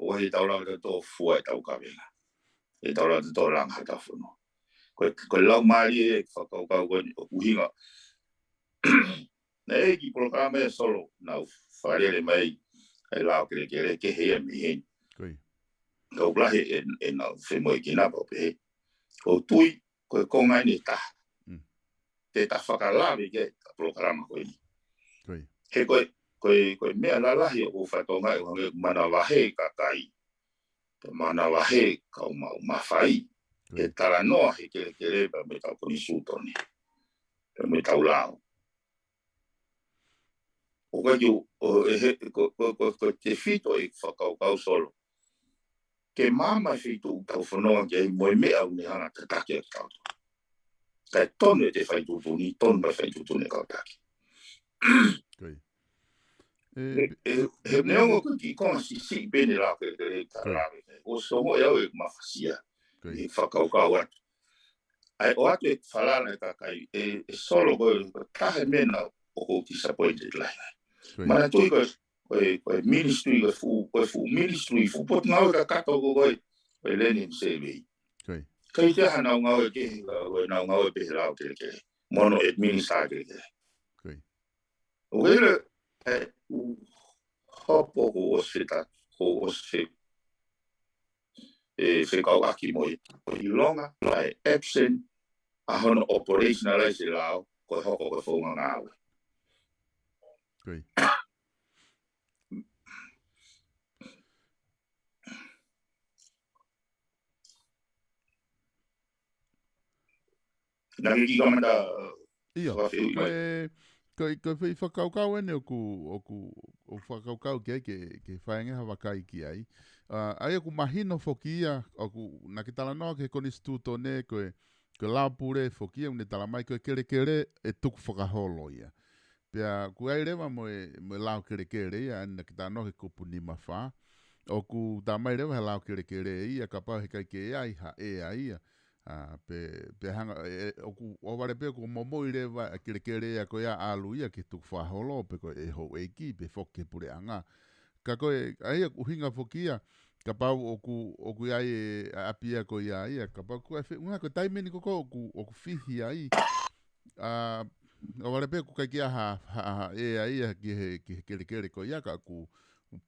ʻoku ʻikai ke tau lava tautolu ʻo fua ʻetau kavenga. ʻIkai ke tau lava tautolu ʻo langa hotau fonua. Ko e, ko e laumālie e fakakaukau ko eni ʻoku ʻuhinga. Naʻe ʻi ai e kiʻi polokalama ʻa Solo naʻa ku fakalele mai ai, ʻa e lao kelekele kehe ia mei heni. Ka ʻoku lahi e, ʻenau femoʻuekina pau pē. ʻOku ou tui ko e konga eni ʻe taha te ta fakalave ki ai ʻa e polokalama ko eni. He ko e, ko e, ko e meʻa lalahi ʻoku ou fakatokangaʻi ʻoku hangē ʻoku manavahē e kakai, pe manavahē e kau maʻu mafai he talanoa he kelekele pea mo ʻetau konisitūtone, pea mo ʻetau lao. ʻOku ʻikai ke u, ʻo, ʻe he, ko, ko, ko, ko e tefito e fakakaukau Solo ke maama e feituʻu ʻoku tau fononga ki ai mo e meʻa ʻoku ne hanga ʻo tataki ʻaki kitautolu. Kae tonu ʻete fai tuʻutuʻuni, tonu mai fai tuʻutuʻuni e kau taki. He, he, he neongo ko e kiʻi konga siʻisiʻi pē ʻene lao kelekele ka lave, ʻoku ou ongoʻi au ʻeku mafasia he fakakaukau atu. ʻA e ʻoatu e falala e kakai, ʻe, ʻe Solo ko e, ko e taha e meʻa naʻa ʻoku ou disappointed lahi ai. Manatuʻi ko e, ko e, ko e ministry, ko e fuʻu, ko e fuʻu ministry, fuʻu potungāue kakato ko e, ko e Land and Survey. ʻIkai ke ʻi ai hanau ngāue kehe, ka ko ʻenau ngāue pē he lao kelekele mo hono administer e kelekele. ʻOku ʻi ai e, ʻe, ʻū hopo kuo ʻosi feta, kuo ʻosi fe, ʻe, fekauʻaki mo ia. ʻIlonga ʻa e absent ʻa hono operationalize e lao, ko e hoko ko e founga ngāue. Naʻa ke kiʻi kamata, ʻio, fakafehuʻi mai. Ko e, ko e foʻi fakakaukau eni ʻoku, ʻoku, ʻoku fakakaukau ki ai ke, ke fai ange ha vakai ki ai. ʻA, ʻa ia ʻoku mahino foki ia, ʻoku, naʻa ke talanoa ki he konisitūtone, ko e, ko e lao pule foki ia, ʻoku ne talamai ko e kelekele ʻe tukufakaholo ia. Pea ʻoku ʻi ai leva mo e, mo e lao kelekele ia, ʻa ia naʻa ke talanoa ki he kupu nima fā. ʻOku talamai leva he lao kelekele ia, kapau heʻikai ke ʻi ai ha ʻea ia. ʻA, pe, pe hanga, ʻe, ʻe, ʻoku, ʻohovale pē ʻoku momoi leva e kelekele ia ko ia ʻalu ia ki he tukufakaholo, pe ko e houʻeiki, pe foki ki he puleʻanga. Ka ko e, ʻa ia ʻoku ʻuhinga foki ia, kapau ʻoku, ʻoku ʻi ai e ʻapi ia ko ia ia, kapau ko e feʻunga ko e taimi ni ko ē ʻoku, ʻoku fihi ai. ʻA, ʻohovale pē ʻoku ʻikai ke ʻi ai ha, ha, ha ʻea ia ki he, ki he kelekele ko ia ka ʻoku,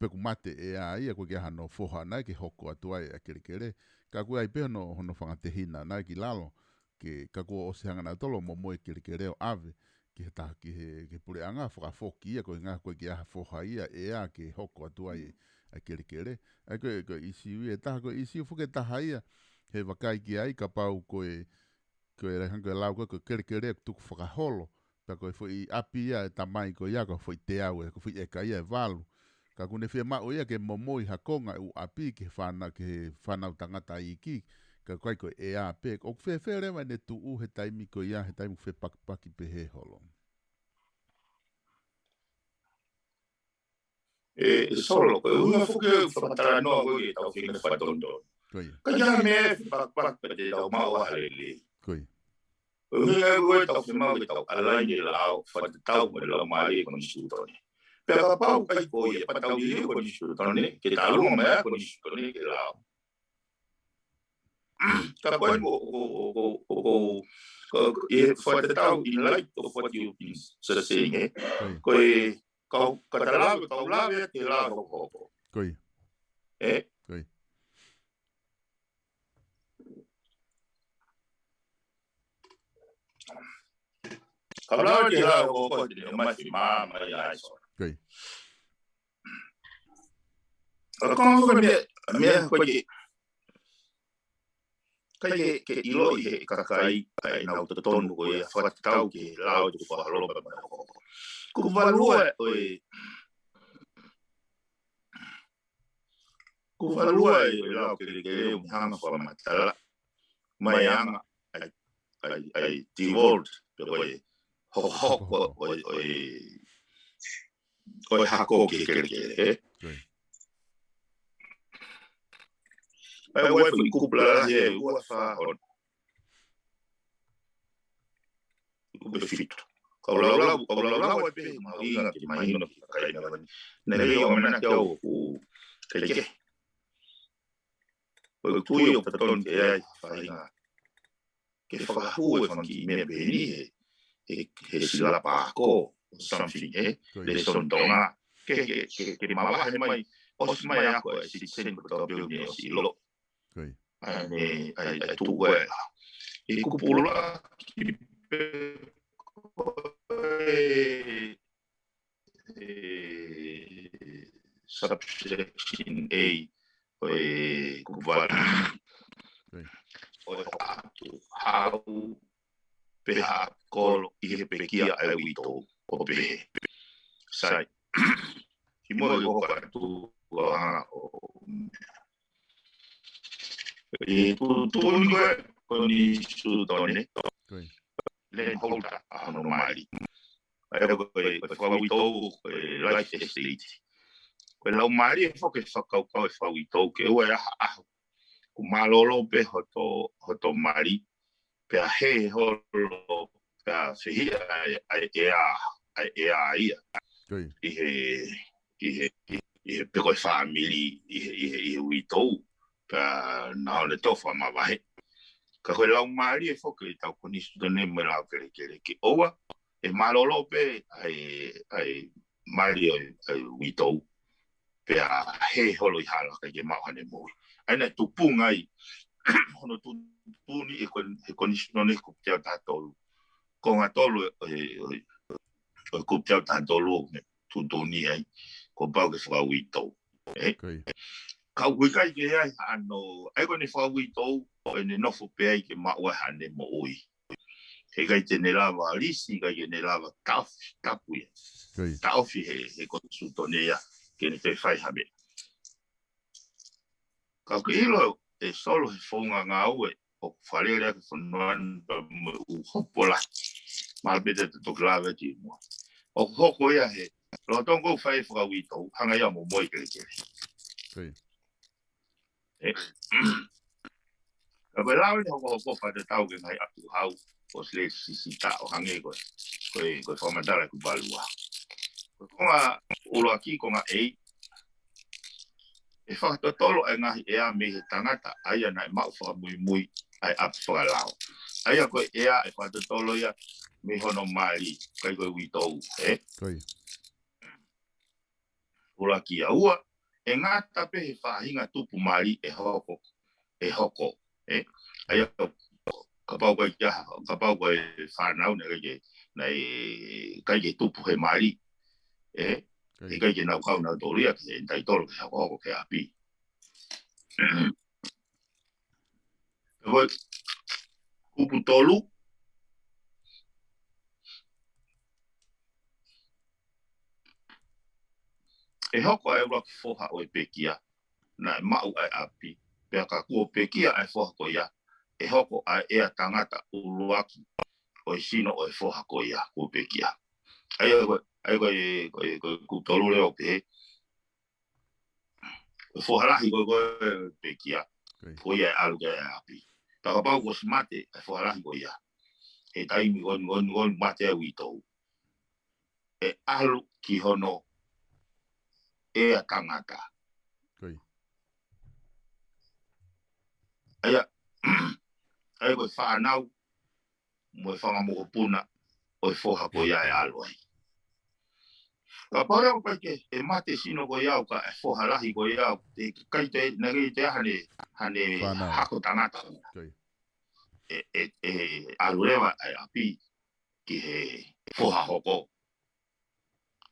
pe ʻoku mate e ʻea ia ʻoku ʻikai ke ʻi ai hano foha nai ke hoko atu ai ʻa e kelekele. Ka ʻoku ʻi ai pē hono, hono fanga tehina nai ki lalo, ke, ka kuo ʻosi hanga nautolu ʻo momoi e kelekele ʻo ʻave ki he taha, ki he, ki he puleʻanga fakafoki ia, ko e ʻuhinga ʻoku ʻikai ke ʻi ai ha foha ia ʻea ke hoko atu ai ʻa e kelekele. ʻA ia ko e, ko e ʻīsiu ia ʻe taha, ko e ʻīsiu foki ʻe taha ia he vakai ki ai kapau ko e, ko e ʻai hangē ko e lau ko e, ko e kelekele ʻoku tukufakaholo, pea ko e foʻi ʻapi ia ʻa e tamai ko ia, ko e foʻi teau ē, ko e foʻi ʻeka ia ʻe valu. Ka ʻoku ne fiemaʻu ia ke momoi ha konga ʻo e ʻū ʻapi ki he fānau, ki he fānau tangata iiki, ka ʻoku ʻikai ko e ʻea pē. ʻOku fēfē leva ʻene tuʻu he taimi ko ia, he taimi ʻoku fepakipaki pehē holo? ʻE, ʻe Solo, ko e ʻuhinga foki ʻeku fakatalanoa ko ē ki heʻetau feinga fakatonutonu. Ka ʻi ai ha meʻa ʻe fepakipaki pea te tau maʻu ha lelei. Ko e ʻuhinga ia ko ē ʻetau fiemaʻu ke tau ʻalaini e lao fakatatau mo e laumālie e konisitūtone. Pea kapau ʻoku ʻikai ko ia, pea tau liliu e konisitūtone, ke tālunga mai ʻa e konisitūtone ki he lao. Ka ko e mo, ʻoku, ʻoku, ʻoku, ʻoku, ʻi he fakatatau in light of what you've been saying, ē? Ko ia. Ko e, kau, ka ta lave, kau lave atu ki he lao hokohoko. Ko ia. Ē? Ko ia. Kau lave ki he lao hokohoko te ne ʻomai e fiemaʻu mai ʻa e sō. Ko ia. Ka ko e meʻa, meʻa ko ē ke, ʻikai ke, ke ʻiloʻi ʻe he kakai ʻa ʻenau totonu ko ia fakatatau ki he lao ʻoku fakaholo pē mai hokohoko. Kuo valu ua ʻo e, kuo valu ua ʻo e lao kelekele ʻoku ne hanga fakamatala mai e anga ʻa e, ʻa e, ʻa e devolve, pe ko e hokohoko ʻo e, ʻo e, ʻo e hako ki he kelekele, ē? Ko ia. ʻA ia ʻoku ʻi ai e foʻi kupu lalahi ʻe ua, fā, ono. Kupu ʻe fitu. Kau laulau, kau laulau ai pē mahuʻinga ke mahino ki he kakai meʻa ni. Naʻe ʻi ai ʻo mena ke au ʻoku kehekehe. Ko e tui ʻoku totonu ke ʻi ai ha faʻahinga ke fakahū e fanga kiʻi meʻa pehē ni he, he, he silapa ako, something, ē? Ko ia. Lēsoni Tonga. Ke, ke, ke, ke mavahe mai, ʻosi mai ako e citizen ko e tau peo ni ʻosi ʻilo. Ko ia. ʻA ia, ʻa ia, ʻa ia tuʻu ko ē. ʻI he kupu ʻuluaki pē ko e e, subsection A ʻo e kupu valu. ʻIo. ʻO e hoʻatā atu hau pe ha kolo ʻi he pekia ʻa e uitou ʻo pehē. Sai. Kimuʻa ke u hoko atu ʻo hanga ʻo ʻi he tuʻutuʻuni ko ē ʻa e konisitūtone, ko ia, land holder ʻa hono mali. ʻA ia ko e, ko e fakauitou, ko e life estate. Ko e laumālie foki e fakakaukau e fakauitou ke ʻoua ʻe ʻi ai ha ʻaho kuo mālōlō pē hoto, hoto mali, pea hē holo, pea fehiʻa ʻa e, ʻa e ʻea, ʻa e ʻea ia. Ko ia. ʻI he, ʻi he, ʻi he, pe ko e fāmili, ʻi he, ʻi he, ʻi he uitou, pea nau ne tofa mavahe. Ka ko e laumālie foki ʻetau konisitūtone mo e lao kelekele ke ʻoua ʻe mālōlō pē ʻa e, ʻa e mali ʻo e, ʻa e uitou, pea hē holo ʻi hala ʻikai ke maʻu haʻane moʻui. ʻA ia naʻe tupunga ai hono tuʻutuʻuni ʻe he kon-, he konisitūtone kupu teau taha tolu. Konga tolu ʻo e, ʻo e, ʻo e kupu teau taha tolu ʻoku ne tuʻutuʻuni ai kuo pau ke fakauitou. Ē? Ko ia. Ka ʻoku ʻikai ke ʻi ai hano, ʻa ia ko ʻene fakauitou, ʻo ʻene nofo pē ai ke maʻu ai haʻane moʻui. He ʻikai te ne lava lisi, ʻikai ke ne lava taʻofi, tapu ia. Ko ia. Taʻofi he, he konisitūtone ia, ke ne toe fai ha meʻa. Ka ʻoku ke ʻilo ʻe Solo he founga ngāue ʻoku fakalele ʻaki e fonua ni pea mo e ʻū hopo lahi. Mahalo pē te ta toki lave atu ʻi muʻa. ʻOku hoko ia he lolotonga ʻoku fai e fakauitou, hanga ia ʻo momoʻi e kelekele. Ko ia. Ē. Ka ko e lao eni hokohoko fakatatau ki he ngaahi ʻapi hau, ʻosi lele sisitā ʻo hangē ko e, ko e, ko e fakamatala ʻe kuo valu ua. Ko e konga ʻuluaki, konga A, ʻe fakatotolo ʻa e ngaahi ʻea mei he tangata ʻa ia naʻe maʻu fakamuimui ʻa e ʻapi fakalao. ʻA ia ko e ʻea ʻe fakatotolo ia mei hono mali, ʻikai ko e uitou, ē? Ko ia. ʻUluaki ia. Ua, ʻe ngata pē he faʻahinga tupu mali ʻe hoko, ʻe hoko, ē? ʻA ia, kapau ko e kia, kapau ko e fānau naʻe ʻikai ke, naʻe ʻikai ke tupu he mali, ē? Ko ia. ʻIkai ke nau kau nautolu ia ke entitle ke hokohoko ki he ʻapi. Ko e kupu tolu, ʻe hoko ʻa e ʻuluaki foha ʻo e pekia naʻe maʻu ʻa e ʻapi, pea ka kuo pekia ʻa e foha ko ia, ʻe hoko ʻa e ʻea tangata ʻuluaki ʻo e sino ʻo e foha ko ia kuo pekia. ʻA ia ko e, ʻa ia ko e, ko e, ko e kupu tolu leva ʻoku pehē, ko e foha lahi ko ē, ko e pekia, ko ia ʻe ʻalu ki he ʻapi. Pea kapau kuo ʻosi mate ʻa e foha lahi ko ia, he taimi ʻoku, ʻoku, ʻoku mate ai uitou. ʻE ʻalu ki hono ʻea tangata. Ko ia. ʻA ia, ʻa ia ko e fānau, mo e fanga mokopuna, ʻo e foha ko ia ʻe ʻalu ai. Kapau leva ʻoku ʻikai ke, ʻe mate sino ko ia ʻoku ʻa e foha lahi ko ia, ʻe ʻikai toe, naʻe ʻikai toe ʻi ai hane, hane Fānau. hako tangata. Ko ia. ʻE, ʻe, ʻe ʻalu leva ʻa e ʻapi ki he foha hoko.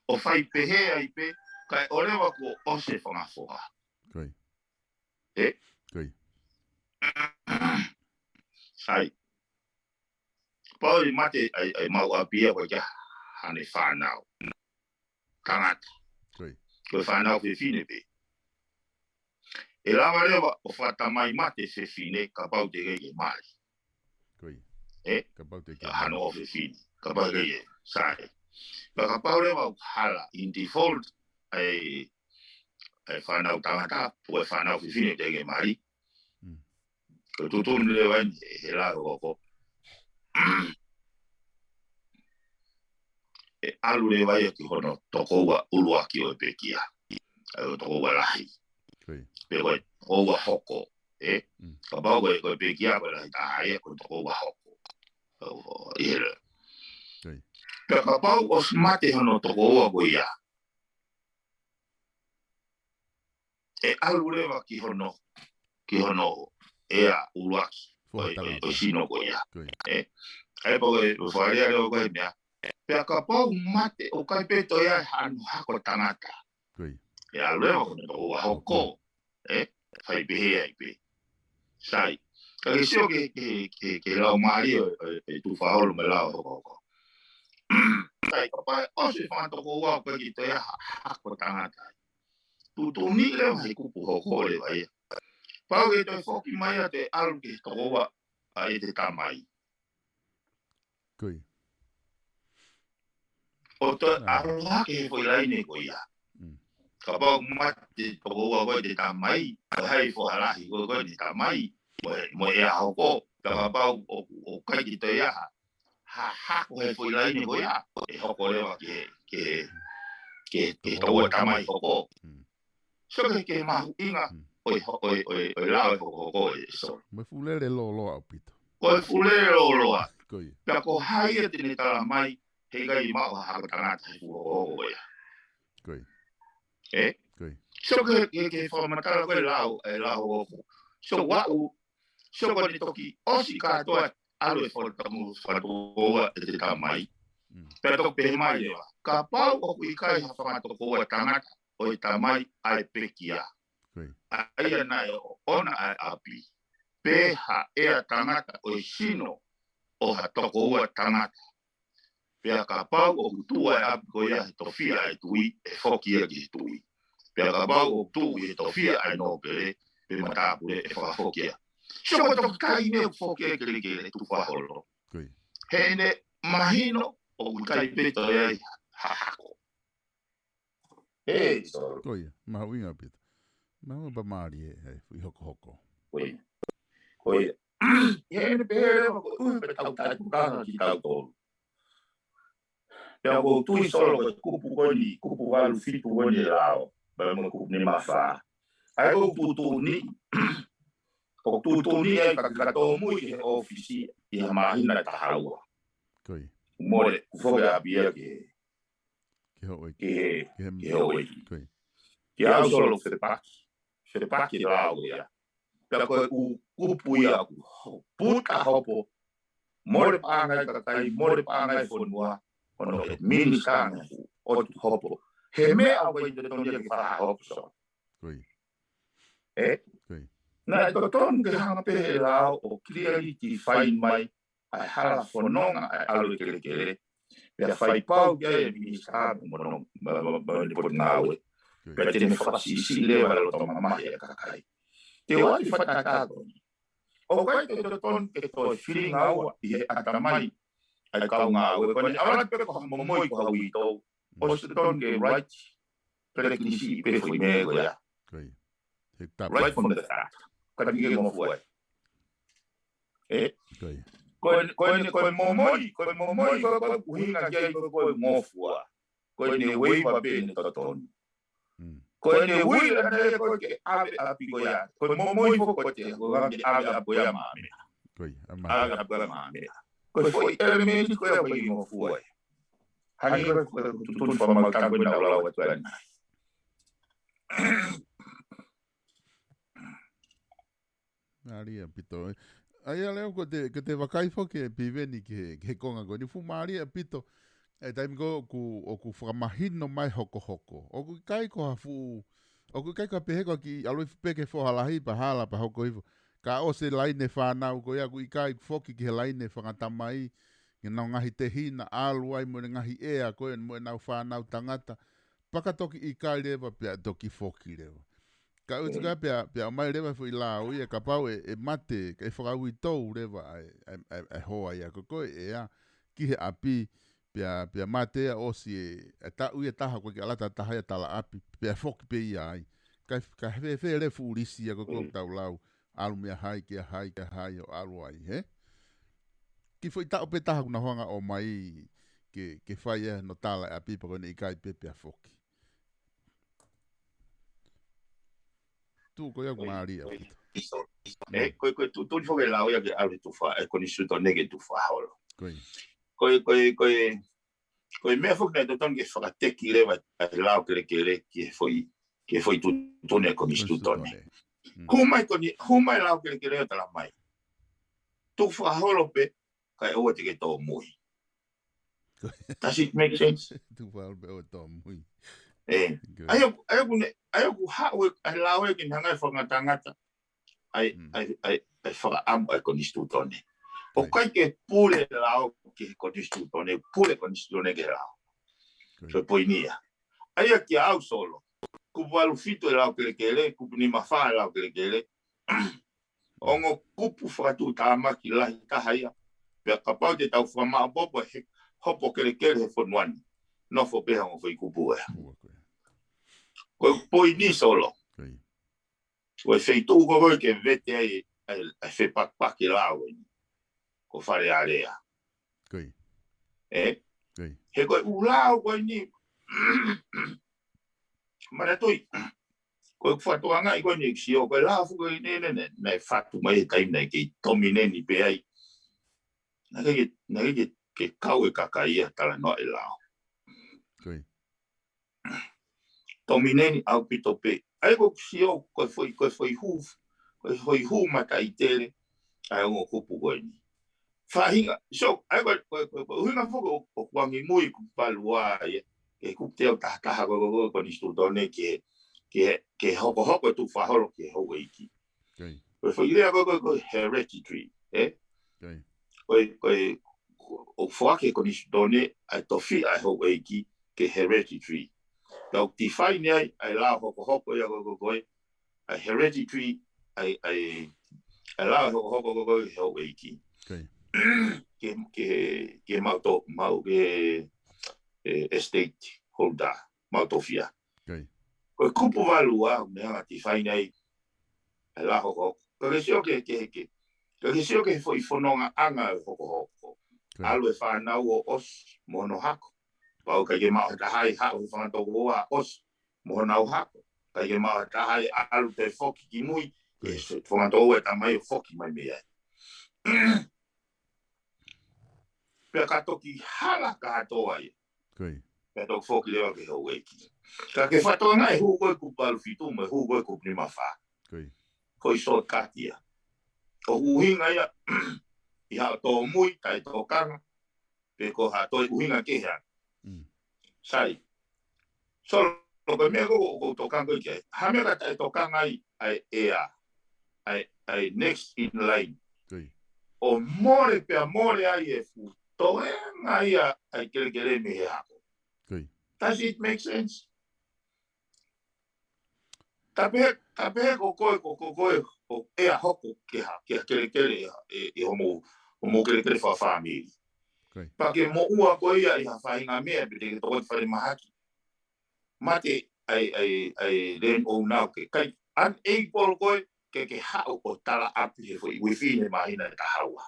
ʻO fai pehē ai pē, kae ʻoua leva kuo ʻosi e fanga foha. Ko ia. ʻE? Ko ia. Sai. Kapau ʻe mate ʻa e, ʻa e maʻu ʻapi ia ʻoku ʻikai ke ʻi ai hane fānau tangata. Ko ia. Ko e fānau fefine pē. ʻE lava leva ʻo fakatamai mate fefine kapau teʻeki ke mali. Ko ia. ʻE? Kapau teʻeki Ia hano ʻo fefine. Kapau teʻeki ke, sai. Ka kapau leva ʻoku hala in default ʻa e, ʻa e fānau tangata, pe ko e fānau fefine teʻeki ke mali. Mm. Ko e tuʻutuʻuni leva eni he, he lao hoko. ʻE ʻalu leva ia ki hono tokoua ʻuluaki ʻo e pekia. ʻA ia ko e tokoua lahi. Ko ia. Pe ko e tokoua hoko. ʻE? Mm. Kapau ko e, ko e pekia ko e lahi taha ia, ko e tokoua hoko. ʻO, ʻo, ʻi he lea. Ko ia. Pea kapau ʻosi mate hono tokoua ko ia, ʻe ʻalu leva ki hono, ki hono ʻea ʻuluaki. Foha ʻO e, ʻo e, tangata. ʻo e sino ko ia. Ko ia. ʻE? ʻA ia pau e, ʻo fakalea leva ko e meʻa. Pea kapau mate ʻoku ʻikai pē toe ʻi ai hano hako tangata. Ko ia. ʻE ʻalu leva ki hono tokoua hoko. ʻE? Fai pehē ai pē. Sai. Ka ke sio ki he, ki he, ki he, ki he laumālie ʻo, ʻo, ʻo e tufa holo mo e lao hokohoko. Sai, kapau ʻe ʻosi e fanga tokoua ʻoku ʻikai ke toe ʻi ai ha, ha hako tangata ai. Tuʻutuʻuni leva he kupu hoko leva ia. Pau ke toe foki mai ia ʻo toe ʻalu ki he tokoua ʻa ʻete tamai. Ko ia. ʻO toe Ah. ʻalu hake he foʻi laine ko ia. Mm. Kapau mate tokoua ko ʻete tamai, ko hai foha lahi ko, ko ʻene tamai, mo e, mo e ʻea hoko. Pea kapau ʻo, ʻoku ʻikai ke toe ʻi ai ha, ha hako he foʻi laine ko ia, ʻe hoko leva ki he, ki he, ki he, ki he tokoua tamai hoko. Mm. Sio ki he, ki he mahuʻinga Mm. ʻo e ho-, ʻo e, ʻo e, ʻo e lao ʻo e hokohoko ē, Solo. Mo e fuʻu lele lōloa ʻaupito. Ko e fuʻu lele lōloa. Ko ia. Pea ko hai ia te ne talamai he ʻikai maʻu ha hako tangata he fuʻu hokohoko ia. Ko ia. ʻE? Ko ia. Sio ki he, ki he, ki he fakamatala ko e lao, e lao hoko. Sio aʻu, sio ko ʻene toki ʻosi kātoa ʻalu e fanga tokoua, fanga tokoua ʻete tamai. Mm. Pea toki pehē mai leva. Kapau ʻoku ʻikai ha fanga tokoua tangata ʻo e tamai ʻa e pekia. Ko ia. ʻA ia naʻe ʻoʻona ʻa e ʻapi. Pe ha ʻea tangata ʻo e sino ʻo ha tokoua tangata. Pea kapau ʻoku tuʻu ʻa e ʻapi ko ia he tofiʻa ʻa e tui, ʻe foki ia ki he tui. Pea kapau ʻoku tuʻu he tofiʻa ʻa e nōpele, pe matāpule ʻe fakafoki ia. Sio ko e toki kai ne foki ia kelekele tufa holo. Ko ia. Heʻene mahino ʻoku ʻikai pē toe ʻi ai ha hako. Ē, Solo. Ko ia. Mahuʻinga ʻaupito. Mahuʻinga pea mālie ē, ʻi hokohoko. Ko ia. Ko ia. ʻI heʻene pehē leva ko e ʻuhi pē ʻetau taipukanga kitautolu. Pea ʻoku ou tui Solo ko e kupu ko eni, kupu valu fitu ko eni e lao. Pea mo e kupu nima fā. ʻA ia ʻoku tuʻutuʻuni. ʻOku tuʻutuʻuni ai ka, ka tōmui ki he ʻōfisi ʻi ha māhina ʻe taha ua. Ko ia. Mole, kuo foki ʻapi ia ki he, Ki he houʻeiki. ki he, Ki he ki he houʻeiki. Ko ia. Ki au Solo fepaki. Fepaki e lao ia. Pea ko e ʻū kupu ia ʻoku ho-, puta hopo. Mole paʻanga e kakai, mole paʻanga e fonua. Ko hono ʻe minisitā ʻoku ʻotu hopo. He meʻa ʻoku ʻikai totonu ia ke fakahopo Solo. Ko ia. Ē? Ko ia. Naʻe totonu ke hanga pē he lao ʻo clearly define mai ʻa e hala fononga ʻa e ʻalu e kelekele. Pea fai pau ki ai e minisitā mo hono, mo, mo, mo hono potungāue. Pea te ne fakasiʻisiʻi leva e loto mamahi ʻa e kakai. Te u ʻoatu e fakatātā ko eni. ʻOku ʻikai ke totonu ke toe filingaua ʻi he ʻatamai ʻa e kau ngāue ko eni. ʻAlu atu pē ko ha momoi ko ha uitou. ʻOsi totonu ke right. Pele kinisi pē foʻi meʻa ko ia. Ko ia. He tapu. Right from the start. Ka tike mo fue. Ē? Ko ia. Ko e, ko e, ko e momoi, ko e momoi, ko e, ko e ʻuhinga ki ai ko e, ko e ngofua. Ko ʻene ueʻi pē ʻene totonu. Ko ʻene ueʻi ʻana ia ko e ke ʻave ʻapi ko ia. Ko e momoi foki ko e te, ko e ke ʻave ʻapi ko ia maʻa meʻa. ʻAve ʻapi ko ia maʻa meʻa. Ko e foʻi ʻelemēniti ko ia ko e ngofua ia. Hangē ko e, ko e tuʻutuʻuni fakamaau ko ena ʻoku lau atu ʻanenai. Mālie ʻaupito. ʻA ia Leo, ko te, ko te vakai foki ʻe Piveni ki he, ki he konga ko eni, fuʻu mālie ʻaupito. ʻE taimi ko ē ʻoku, ʻoku fakamahino mai hokohoko. ʻOku ʻikai ko ha fuʻu, ʻoku ʻikai ko ha pehē ko e kiʻi ʻalu hifo pē ki he foha lahi pea hala pea hoko hifo. Ka ʻosi e laine fānau ko ia ʻoku ʻikai, foki ki he laine fakatamai, ki heʻenau ngaahi tehina ʻalu ai mo e ngaahi ʻea ko ē mo ʻenau fānau tangata. Pea ka toki ʻikai leva pea toki foki leva. Ka ʻoku ʻikai pea, pea ʻomai leva foʻi lao ia kapau ʻe, ʻe mate, ka ʻe fakauitou leva ʻa e, ʻa e, ʻa e, ʻa e hoa ia ko ē ko e ʻea ki he ʻapi, pea, pea mate ia ʻosi e, e taʻu ia ʻe taha ko e ke ʻalu ʻo tala ʻapi, pea foki pē ia ai. Ka, ka fēfē leva e fuʻu lisi ia ko ē ko ē ʻoku tau lau, ʻalu mei ʻa hai, ki ʻa hai, ki ʻa hai ʻo ʻalu ai, hē? Kiʻi foʻi taʻu pē taha ʻoku nau hanga ʻo ʻomai ke, ke fai ʻa hono tala ʻapi pea ko ʻene ʻikai pē pea foki. Tuʻu ko ia ʻoku mālie ʻaupito. ʻE, ko e, ko e tuʻutuʻuni foki e lao ia ke ʻalu he tufa, e konisitūtone ke tufa holo. Ko e, ko e, ko e, ko e meʻa foki naʻe totonu ke fakateki leva ʻa e lao kelekele ki he foʻi, ki he foʻi tuʻutuʻuni e konisitūtone. Hū mai koni, hū mai lao kelekele ʻo tala mai. Tufa holo pē, kae ʻoua te ke tōmui. Does it make sense? Tufa holo pē ʻoua tōmui. ʻE. ʻA ia, ʻa ia ʻoku ne, ʻa ia ʻoku haʻu e, ʻa e lao ē ke ne hanga ʻo fakangatangata ʻa e, ʻa e, ʻa e, ʻa e fakaʻamu ʻa e konisitūtone. ʻOku ʻikai ke pule lao ki he konisitūtone, pule konisitūtone ki he lao. So poini ia. ʻA ia kia au Solo, kupu valu fitu e lao kelekele, kupu nima fā e lao kelekele. Ongo kupu fakatuʻutāmaki lahi taha ia. Pea kapau te tau fakamaʻopoʻopo he hopo kelekele he fonua ni, nofo pē he ongo foʻi kupu ē. Ko e poini Solo. Ko e feituʻu ko ē ke vete ai ʻa e, ʻa e fepakipaki lao eni ko Fale Alea. ʻE? He ko e ʻū lao ko eni, manatuʻi, ko e fakatātā ko eni ʻeku sio, ko e lao foki ko eni ne, ne, ne fatu mai he taimi naʻe kei tomineni pē ai. Naʻe kei, naʻe kei ke, ke kau e kakai ia talanoa e lao. Tomineni ʻaupito pē. ʻA ia ko ʻeku sio, ko e foʻi, ko e foʻi hū, ko e foʻi hū mataʻitele ʻa e ongo kupu ko eni. Faʻahinga, so, ʻa ia ko e, ko e, ko e, ko e ʻuhinga foki ʻo, ʻoku angimui kupu valu ua ia, ke kupu teau taha taha ko e, ko e, ko e konisitūtone ke, ke, ke hokohoko e tufa holo ki he houʻeiki. Ko e foʻi lea ko e, ko e, ko e hereditary, ē? Ko e, ko e, ʻoku foaki he konisitūtone ʻa e tofiʻa ʻa e houʻeiki ke hereditary. Tau define ai ʻa e lao hokohoko ia ko e, ko e, ko e, ʻa e hereditary, ʻa e, ʻa e, ʻa e lao hokohoko ko e, ko e, houʻeiki. Ke, ke, ke maʻu to, maʻu ke, e, estate holder, maʻu tofiʻa. Ko e kupu valu ua, ne hanga define ai ʻa e lao hokohoko. Ka ke sio ke, ke, ke, ka ke sio ke foʻi fonongaʻanga ʻo e hokohoko. ʻAlu e fānau ʻo ʻosi mo hono hako. Pau ʻikai ke maʻu ha taha ia ʻo haʻu he fanga tokoua ʻosi mo honau hako. ʻIkai ke maʻu ha taha ia ʻalu pē foki ki mui, ʻe se fanga tokoua e tamai ʻo foki mai mei ai. Pea ka toki hala kātoa ia. Pea toki foki leva ki he houʻeiki. Ka ke fakatokangaʻi e hū ko e kupu valu fitu mo e hū ko e kupu nima fā. Ko e shortcut ia. ʻOku ʻuhinga ia ʻi haʻo tōmui, taʻetokanga, pe ko ha toe ʻuhinga kehe ange. Sai. So, ko e meʻa ko ē ʻoku ou tokanga ko ē ki ai. Ha meʻa ka taʻetokanga ai ʻa e ʻea, ʻa e, ʻa e next in line. ʻO mole pea mole ai e fuʻu toenga ia ʻa e kelekele mei he hako. Does it make sense? Ka pehē, ka pehē ko koe, ko, ko koe, ko ʻea hoko ke ha, ke ha kelekele ʻe, ʻe, ʻe hoʻomou, hoʻomou kelekele fakafāmili. Pea ke moʻua koe ia ʻi ha faʻahinga meʻa pe te ke tokoni falemahaki. Mate ai, ai, ai, land owner ke kai unable koe ke, ke haʻu ʻo tala ʻapi he foʻi within he māhina ʻe taha ua.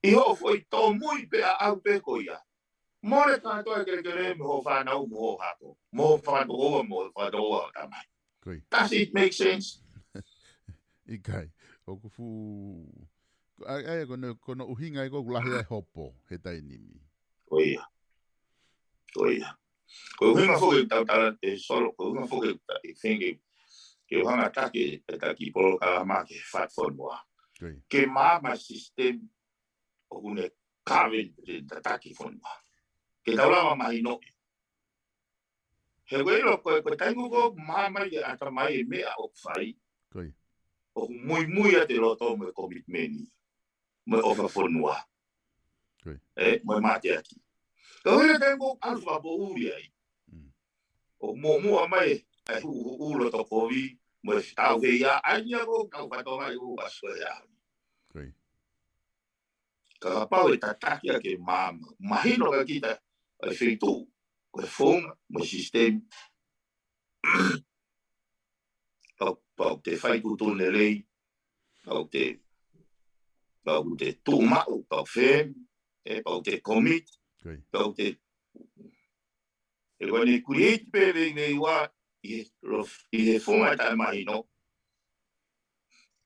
ʻI hoʻo foʻi tōmui pē ʻaʻau pē ko ia. Mole kātoa e kelekele mo hoʻo fānau mo hoʻo hako. Mo hoʻo fakatokoua mo hoʻo fakatokoua ʻo tamai. Does it make sense? ʻIkai. ʻOku fuʻu, ʻa ia ko hono ʻuhinga ia ʻoku lahi ai hopo he taimi ni. Ko ia. Ko ia. Ko e ʻuhinga foki ʻeku tala atu Solo, ko e ʻuhinga foki ʻeku tala atu ke u hanga ʻo taki e taki polokalama ki he fatu fonua. Ke maama e sisitemi ʻoku ne kaveni pē te ne tataki fonua. Ke tau lava mahinoʻi. He ko e ʻilo ko e, ko e taimi ʻoku maama ai e ʻatamai e meʻa ʻoku fai. ʻOku muimui atu e loto mo e komitimeni. Mo e ʻofa fonua. ʻE, mo e mateaki. Ka ʻi he taimi ʻoku ʻalu fakapoʻuli ai. ʻOku muʻomuʻa mai e huʻuhuʻu loto kovi, mo e tauhei ia, ʻa ia ʻoku tau fatonga ʻi ʻoku ʻasu e aho ni. Ka kapau ʻe tataki ʻaki e maama, mahino kia kita, ʻa e feituʻu, ko e founga, mo e sisitemi. Pau, pau te fai tuʻutuʻuni lelei, pau te, pau te tuʻu maʻu, pau fēmi, ʻe pau te komiti, pau te, ʻe ko ʻene create pē veiveiua ʻi he, ʻi he founga taʻemahino.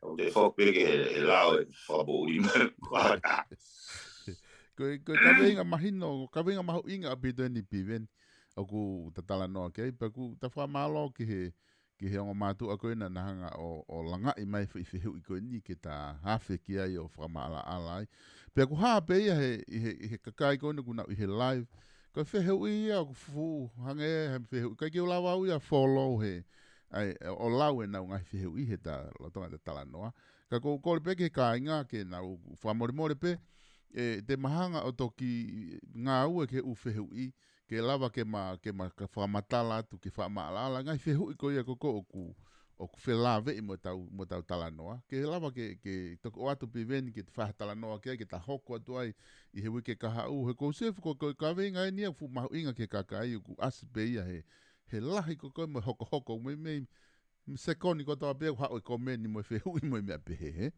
Pau te foki pē ki he, he lao e fakapoʻuli mai, kuata. Ko e, ko e kaveinga mahino, kaveinga mahuʻinga ʻaupito eni Piveni. ʻOku ta talanoa ki ai, pea ʻoku ta fakamālō ki he, ki he ongo mātuʻa ko ena naʻa hanga ʻo, ʻo langaʻi mai e foʻi fehuʻi ko eni ke ta afe ki ai ʻo fakamaʻalaʻala ai. Pea ʻoku hā pē ia he, ʻi he, ʻi he kakai ko ena ʻoku nau ʻi he live. Ko e fehuʻi ia ʻoku fuʻu hangē he fehuʻi. ʻIkai ke u lava au ia ʻo follow he, ʻa e, ʻo lau ʻenau ngaahi fehuʻi he ta, lolotonga ta talanoa. Ka ʻoku ou kole pē ki he kāinga ke nau fakamolemole pē, ʻe, te ma hanga ʻo toki ngāue ki he ʻū fehuʻi, ke lava ke ma, ke ma ka fakamatala atu, ke fakamaʻalaʻala, ngaahi fehuʻi ko ia ko ē ʻoku, ʻoku felāveʻi mo ʻetau, mo ʻetau talanoa. Ke lava ke, ke toki ʻoatu Piveni, ke ta fai ha talanoa ki ai, ke ta hoko atu ai, ʻi he uike kahaʻu, he ʻoku ou sio foki ko e kaveinga eni ia fuʻu mahuʻinga ki he kakai, ʻoku ʻasi pē ia he, he lahi ko ē mo e hokohoko, meimei, sekoni kotoa pē ʻoku haʻu e komeni mo e fehuʻi mo e meʻa pehē, he.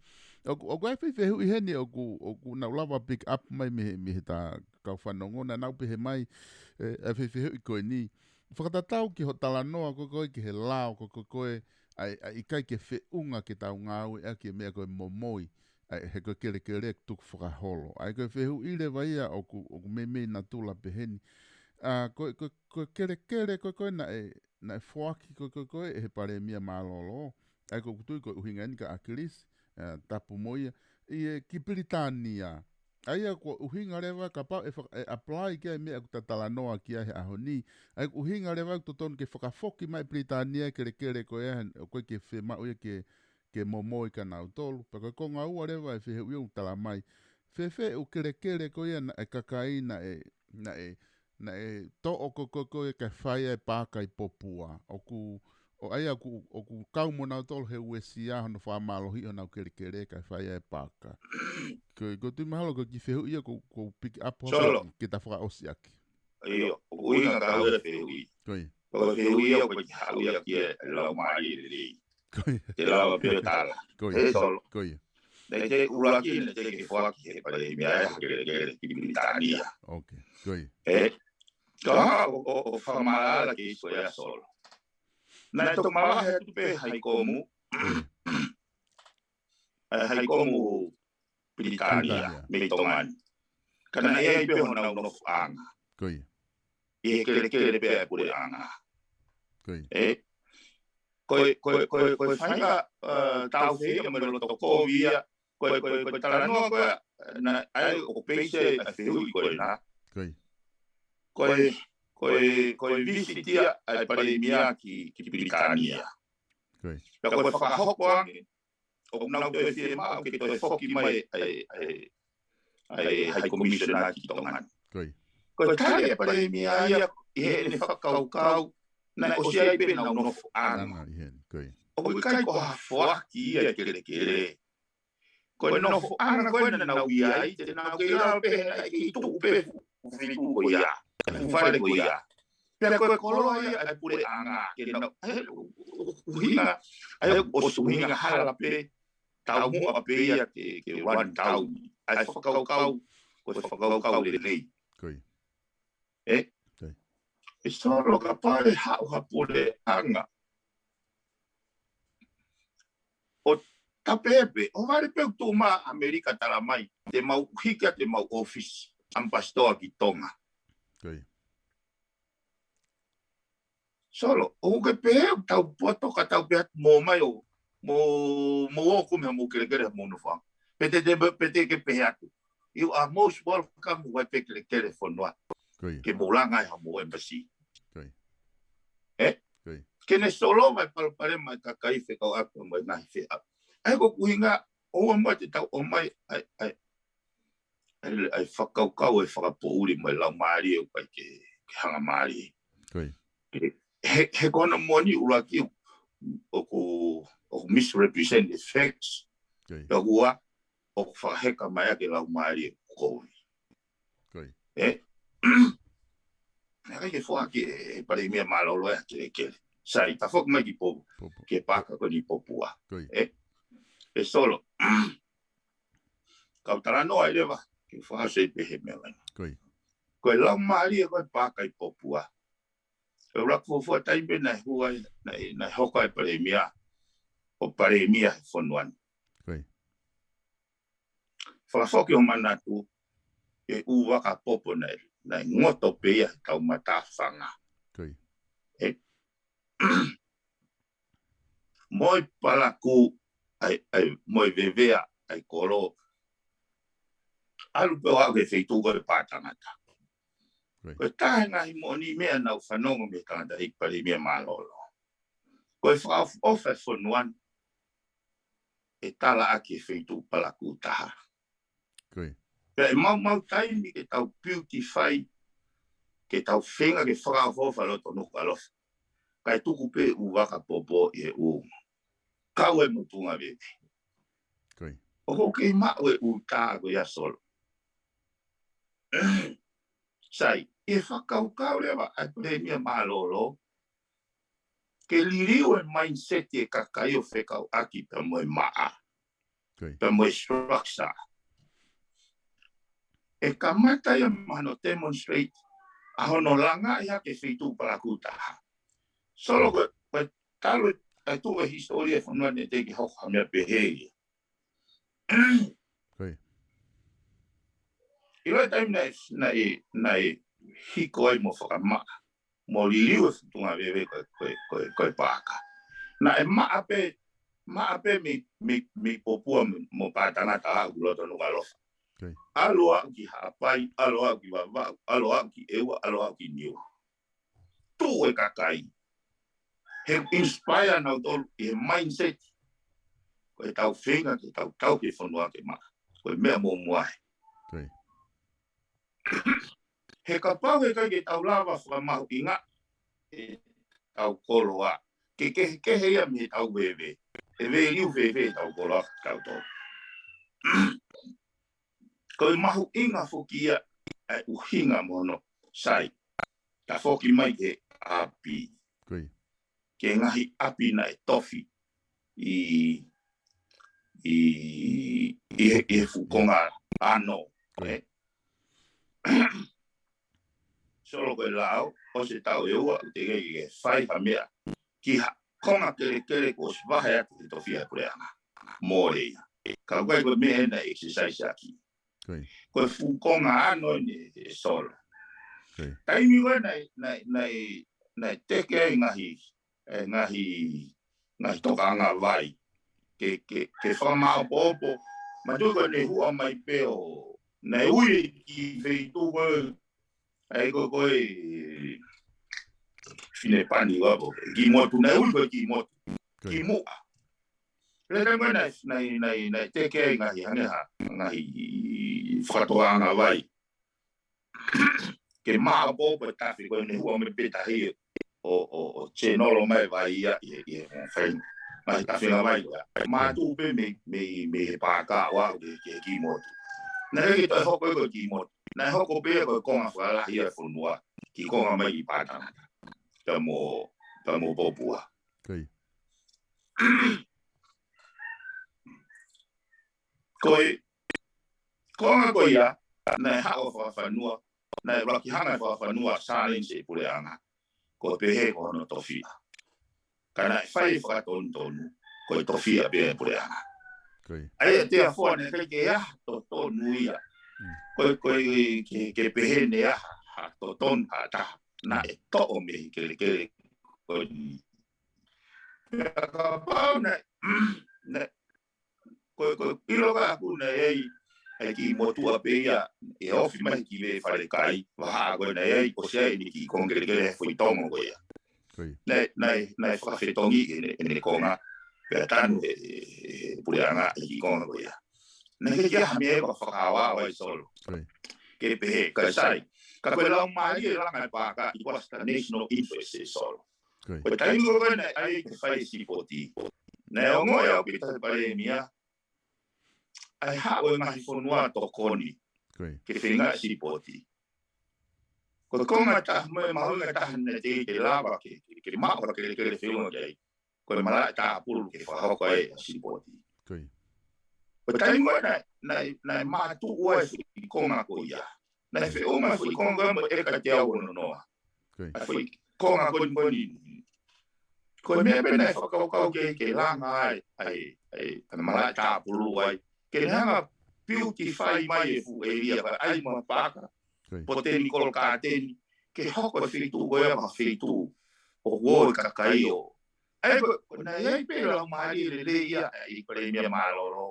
ʻOku, ʻoku ʻi ai e foʻi fehuʻi heni ʻoku, ʻoku nau lava pick up mai mei he, mei he ta kau fanongo naʻa nau pehē mai, ʻe, ʻa e foʻi fehuʻi ko eni. Fakatatau ki hoʻo talanoa ko ē ki he lao ko ē, ʻa e, ʻa e ʻikai ke feʻunga ke tau ngāueʻaki e meʻa ko e momoi, ʻa e, he ko e kelekele tukufakaholo. ʻA ia ko e fehuʻi leva ia ʻoku, ʻoku meimei natula peheni. ʻA, ko e, ko e, ko e kelekele ko ē naʻe, naʻe foaki ko ē, ko ē, ko ē ʻe he Palēmia mālōlō. ʻA ia ʻoku ou tui ko e ʻuhinga eni kia ʻAkilisi, ʻa, tapu mo ia. ʻI he ki Pilitānia. ʻA ia ko e ʻuhinga leva kapau ʻe faka-, ʻe apply ki ai e meʻa ʻoku ta talanoa ki ai he ʻaho ni. ʻA ia ko e ʻuhinga leva ʻoku totonu ke fakafoki mai ʻe Pilitānia e kelekele ko ia, ʻoku ʻikai ke fiemaʻu ia ke, ke momoi kia nautolu. Pea ko e konga ua leva e fehuʻi ʻoku tala mai. Fēfē e ʻū kelekele ko ia naʻe kakai naʻe, naʻe, naʻe toʻo ko ē, ko ē, ko ē kae fai ai e paaka ʻi Popua. ʻOku, ʻo ʻa ia ʻoku, ʻoku kau mo nautolu he uesia hono fakamālohiʻi honau kelekele kae fai ai e paaka. Ko e, ko e tui mahalo ko e kiʻi fehuʻi ia ʻoku, ʻoku pick up holo ke ta fakaʻosi ʻaki. ʻIo, ʻoku ʻuhinga ka ʻoku ʻi ai e fehuʻi. Ko ia. Ko e fehuʻi ia ʻoku ʻikai ke haʻu ia ki he laumālie lelei. Ko ia. Te lava pē ʻo tala. Ko ia. He Solo. Ko ia. Naʻe ʻuluaki, naʻe foaki ʻe he Palēmia e kelekele ki Pilitānia. Ok, ko ia. Ē, ka ʻo, ʻo, ʻo fakamaʻalaʻala ki he ʻīsiu ko ia Solo. Naʻe toki malahe atu pē Haikomu, ʻa e Haikomu Pilitānia, Pilitānia mei Tonga ni. Ka naʻe ʻi ai pē honau nofoʻanga. Ko ia. ʻI he kelekele pē ʻa e puleʻanga. Ko ia. Ē, ko e, ko e, ko e, ko e faʻahinga, ʻa, tauhei mo e loto kovi ia, ko e, ko e, ko e talanoa ko ē, naʻe ʻai ʻo peisi ʻa e fehuʻi ko ena. Ko ia. Ko e, ko e, ko e visiti ia ʻa e Palēmia ki, ki Pilitānia. Ko ia. Pea ko e fakahoko ange, ʻoku nau toe fiemaʻu ke toe foki mai ʻa e, ʻa e, ʻa e High Commissioner ki Tonga ni. Ko ia. Ko e tali ʻa e Palēmia ia ʻi heʻene fakakaukau, naʻe ʻosi ʻi ai pē honau nofoʻanga. Anga ʻi heni, ko ia. ʻOku ʻikai ko ha foaki ia e kelekele. Ko e nofoʻanga ko ē naʻa nau ʻi ai, te nau kei lava pē he naʻe kei tuʻu pē fuʻu fili ko ia, fuʻu fale ko ia. Pea ko e koloa ia ʻa e puleʻanga, ke nau, ʻa e ʻuhinga, ʻa e ʻosi ʻuhinga hala pē, taumuʻa pē ia ke, ke run down ʻa e fakakaukau, ko e fakakaukau lelei. Ko ia. Ē? Ko ia. ʻE Solo, kapau ʻe haʻu ha puleʻanga ʻo tapepe, ʻo vale pē ʻoku tuʻu mai ʻAmelika tala mai, te mau hiki ʻa te mau ʻōfisi, ʻamipasitoa ki Tonga. Ko ia. Solo, ʻoku ke pehē ʻoku tau poto ka tau pehē atu mo mai ʻo, mo, mo ō kumi ha mo kelekele ha mo nofoʻanga. Pe te, te, pe te ke pehē atu, you are most welcome, ʻoku ʻi ai pē kelekele fonua. Ko ia. Ke mo langa ʻi ha mo embassy. Ko ia. Ē? Ko ia. Ke ne solova e palopalema ʻa e kakai fekauʻaki mo e ngaahi feʻauhi. ʻA ia ko e ʻuhinga, ʻoua muʻa te tau ʻomai ʻa e, ʻa e, ʻa e, ʻa e fakakaukau ʻe fakapoʻuli mo e laumālie ʻoku ʻikai ke, ke hanga mālie. Ko ia. He, he ko hono moʻoni ʻuluaki ʻoku, ʻoku misrepresent the facts. Ko ia. Pea ua, ʻoku fakaheka mai ʻaki e laumālie ʻoku kovi. Ko ia. Ē? Naʻe ʻikai ke foaki ʻe he Palēmia Mālōlō ʻa e kelekele. Sai, ta foki mai ki Popu, Popu. Ki he paaka ko eni ʻi Popua. Ko ia. Ē? ʻE Solo. Kau talanoa ai leva, ke fakaʻosi pē he meʻa ko eni. Ko ia. Ko e laumālie ko e paaka ʻi Popua. Ko e ʻuluaki fuofua taimi naʻe hū ai, naʻe, naʻe hoko ai e Palēmia, ʻo Palēmia he fonua ni. Ko ia. Fakafoki ho manatu, ʻi he ʻū vaka popo naʻe, naʻe ngoto pē ia he tau matāfanga. Ko ia. Ē? Mo e palakū, ʻa e, ʻa e, mo e vevea ʻa e kolo. ʻAlu pē ʻo aʻu ki he feituʻu ko e pā tangata. Right. Ko e taha e ngaahi moʻoni meʻa naʻa ku fanongo mei he tangataʻeiki Palēmia Mālōlō. Ko e fakaʻofoʻofa e fonua ni, ʻe tala ʻaki e feituʻu palakū taha. Ko ia. Pea ʻe maumau taimi ke tau beautify, ke tau feinga ke fakaʻofoʻofa loto Nukuʻalofa. Kae tuku pē ʻū vaka popo ʻi he ʻū kau e motunga veve. Ko ia. ʻOku kei maʻu e ʻū tā ko ia Solo. Sai, ʻe fakakaukau leva ʻa e Palēmia Mālōlō ke liliu e mindset e kakai ʻo fekauʻaki pea mo e maʻa. Ko ia. Pea mo e structure. ʻE kamata ia mo hono demonstrate ʻa hono langaʻi hake e feituʻu palakū taha. Solo, ko e, ko e talu ʻa e tuʻu e hisitōlia e fonua ni ʻe teʻeki hoko ha meʻa pehē ia. Ko ia. ʻIlo e taimi naʻe, naʻe, naʻe hiko ai mo fakamaʻa, mo liliu e feituʻu veve ko e, ko e, ko e, ko e paaka. Naʻe maʻa pē, maʻa pē mei, mei, mei Popua mo, mo pā tangata aʻu ki loto Nukuʻalofa. Ko ia. ʻAlu aʻu ki Haʻapai, ʻalu aʻu ki Vavaʻu, ʻalu aʻu ki ʻEua, ʻalu aʻu ki Niua. Tuʻu e kakai. He inspire nautolu ʻi he mindset. Ko e tau feinga ke tau tau ke fonua ke maʻa. Ko e meʻa muʻomuʻa ē. Ko ia. He kapau he ʻikai ke tau lava fakamahuʻingaʻi e tau koloa, ke kehekehe ia mei he tau veve, ʻe veliu fēfē e tau koloa ʻa tautolu. Ko e mahuʻinga foki ia ʻa e ʻuhinga mo hono sai. Ta foki mai ki he ʻapi. Ko ia. Ki he ngaahi ʻapi naʻe tofi ʻi, ʻi, ʻi he, ʻi he fuʻu konga ʻano. Ko ia. Ē? Solo, ko e lao, ʻosi e taʻu ʻe ua, ʻoku teʻeki ke fai ha meʻa ki ha konga kelekele kuo ʻosi vahe atu he tofiʻa e puleʻanga. Mole ia. Ka ʻoku ʻikai ko e meʻa ena ʻe exercise ʻaki. Ko ia. Ko e fuʻu konga ʻano eni ē Solo. Ko ia. Taimi ko ē naʻe, naʻe, naʻe, naʻe teke ai ngaahi, e ngaahi, ngaahi tokaʻanga vai. Ke, ke, ke fakamaʻopoʻopo. Mātuʻa ko ʻene huʻa mai pē ʻo, naʻe ui ki feituʻu ko ē, ʻa ia ko ē ko e Finepani ua ko ē, Kimotu, naʻe ui ko e Kimotu. Ko ia. Kimuʻa. Lele mai naʻe, naʻe, naʻe, naʻe teke ai ngaahi hangē ha, ngaahi fakatokaʻanga vai. Ke maʻopoʻopo e tafe ko ʻene huʻa mai pē tahi ʻo, ʻo, ʻo senolo mai vai ia ʻi he, ʻi he fai ngaahi tafenga vai ko ia. Mātuʻa pē mei, mei, mei he paaka ʻo aʻu ki he, ki he Kimotu. Naʻe ʻikai ke toe hoko ia ko e Kimotu. Naʻe hoko pē ia ko e konga fakalahi ia e fonua. Ki konga mai ki pā tangata. Pea mo, pea mo Popua. Ko ia. Ko e konga ko ia, naʻe haʻu ʻo fakafanua, naʻe ʻuluaki hanga ʻe fakafanua ʻo challenge e puleʻanga. Ko e pehē ko hono tofiʻa. Ka naʻe fai fakatonutonu, ko e tofiʻa pē e puleʻanga. Ko ia. ʻA ia therefore naʻe ʻikai ke ʻi ai ha totonu ia. Mm. Ko e, ko e, ke, ke pehē naʻe ʻi ai ha, ha totonu ha taha. Naʻe toʻo mei he kelekele ko eni. Pea kapau naʻe, naʻe, ko e, ko e ʻilo ʻaʻaku naʻe ʻi ai, ʻa e kiʻi motuʻa pē ia, ʻe ofi mai ki he falekai, vahaʻa ko ē naʻe ʻi ai, ʻosi ʻi ai ʻene kiʻi konga kelekele he foʻi tongo ko ia. Ko ia. Naʻe, naʻe, naʻe fakafetongi ʻene, ʻene konga, pea tanu ʻe, ʻe, ʻe he puleʻanga e kiʻi konga ko ia. Naʻe ʻikai ke ʻi ai ha meʻa ia ʻoku fakaʻaoʻao ai Solo. Ko ia. Ke pehē, kae sai, ka ko e laumālie e langa e paaka, it was the national interest ʻe Solo. Ko ia. Ko e taimi ko ē naʻe ʻi ai ke fai e sipoti. Naʻe ongoʻi ʻaupito ʻe he palēmia, ʻa e haʻu e ngaahi fonua tokoni. Ko ia. Ke feinga e sipoti. Ko e konga taha mo e mahuʻinga taha naʻe teʻeki ke lava ke, ke, ke maʻu ha kelekele feʻunga ki ai. Ko e malaʻe tāpulu ke fakahoko ai e sipoti. Ko ia. Ko e taimi ko ē naʻe, naʻe, naʻe mātuʻu ai e foʻi konga ko ia. Naʻe feʻunga e foʻi konga mo e ʻeka teau ono noa. Ko ia. ʻA e foʻi konga ko eni ko eni. Ko e meʻa pē naʻe fakakaukau ke, ke langa ai, ʻa e, ʻa e, ʻa e malaʻe tāpulu ai. Ke ne hanga beautify mai e fuʻu ʻēlia, ʻa e ʻai mo e paaka. Ko ia. Botanical garden, ke hoko e feituʻu ko ia ko ha feituʻu ʻoku ō e kakai ʻo. ʻA ia ko, ko e naʻe ʻi ai pē laumālie lelei ia ʻa e palēmia mālōlō.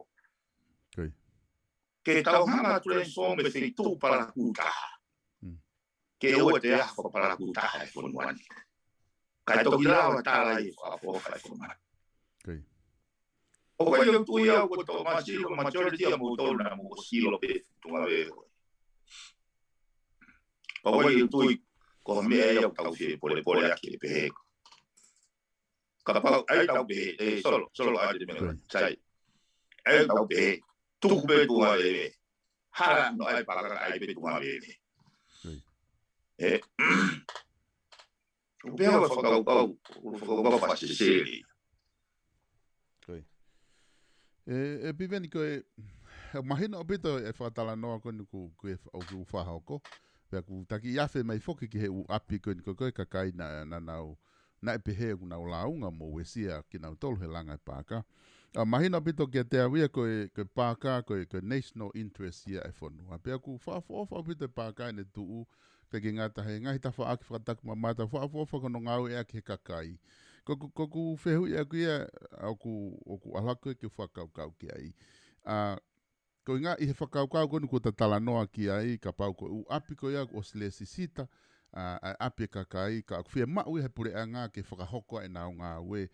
Ko ia. Ke tau hanga ʻo transform e feituʻu palakū taha. Mm. Ke ʻoua te ʻi ai ha palakū taha he fonua ni. Kae toki lava tala e fakaʻofoʻofa e fonua ni. Ko ia. ʻOku ʻikai ke u tui au ko e toʻomasi, ko e majority ʻa moutolu naʻa mou ʻosi ʻilo pē e tuʻunga veve ko ē. ʻOku ʻikai ke u tui ko ha meʻa ia ʻoku tau fie polepole ʻaki e pehē ko. Kapau, ʻai tau pehē, ʻe Solo, Solo ʻa e meʻa ko ia. Ko ia. Sai. ʻAi tau pehē, tuku pē tuʻunga veve. Hala noa e paaka kae ʻai pē tuʻunga veve. Ko ia. ʻE, ʻoku pehē ʻa e fakakaukau, ʻa e fakakaukau fakasesele. Ko ia. ʻE, ʻe Piveni ko e, ʻe mahino ʻaupito e fakatalanoa ko eni ʻoku, ʻoku ke fa-, ʻoku ke fakahoko. Pea ʻoku taki afe mai foki ki he ʻū ʻapi ko eni ko e, ko e kakai naʻa, naʻa nau, naʻe pehē ʻoku nau lāunga mo uesia kinautolu he langa e paaka. ʻA, mahino ʻaupito kiate au ia ko e, ko e paaka, ko e, ko e national interest ia e fonua. Pea ʻoku fakaʻofoʻofa ʻaupito e paaka ʻene tuʻu, ʻikai ke ngata he ngaahi tafaʻaki fakatuʻutāmaki, fakaʻofoʻofa ko hono ngāueʻaki he kakai. Ko ʻeku, ko ʻeku fehuʻi ʻaʻaku ia, ʻoku, ʻoku ʻalu hake ke fakakaukau ki ai. ʻA, ko e ʻuhinga ʻi he fakakaukau ko eni ʻoku ta talanoa ki ai, kapau ko e ʻū ʻapi ko ia ʻoku ʻosi lēsisita, ʻa, ʻa e ʻapi e kakai, ka ʻoku fiemaʻu ia he puleʻanga ke fakahoko ʻenau ngāue.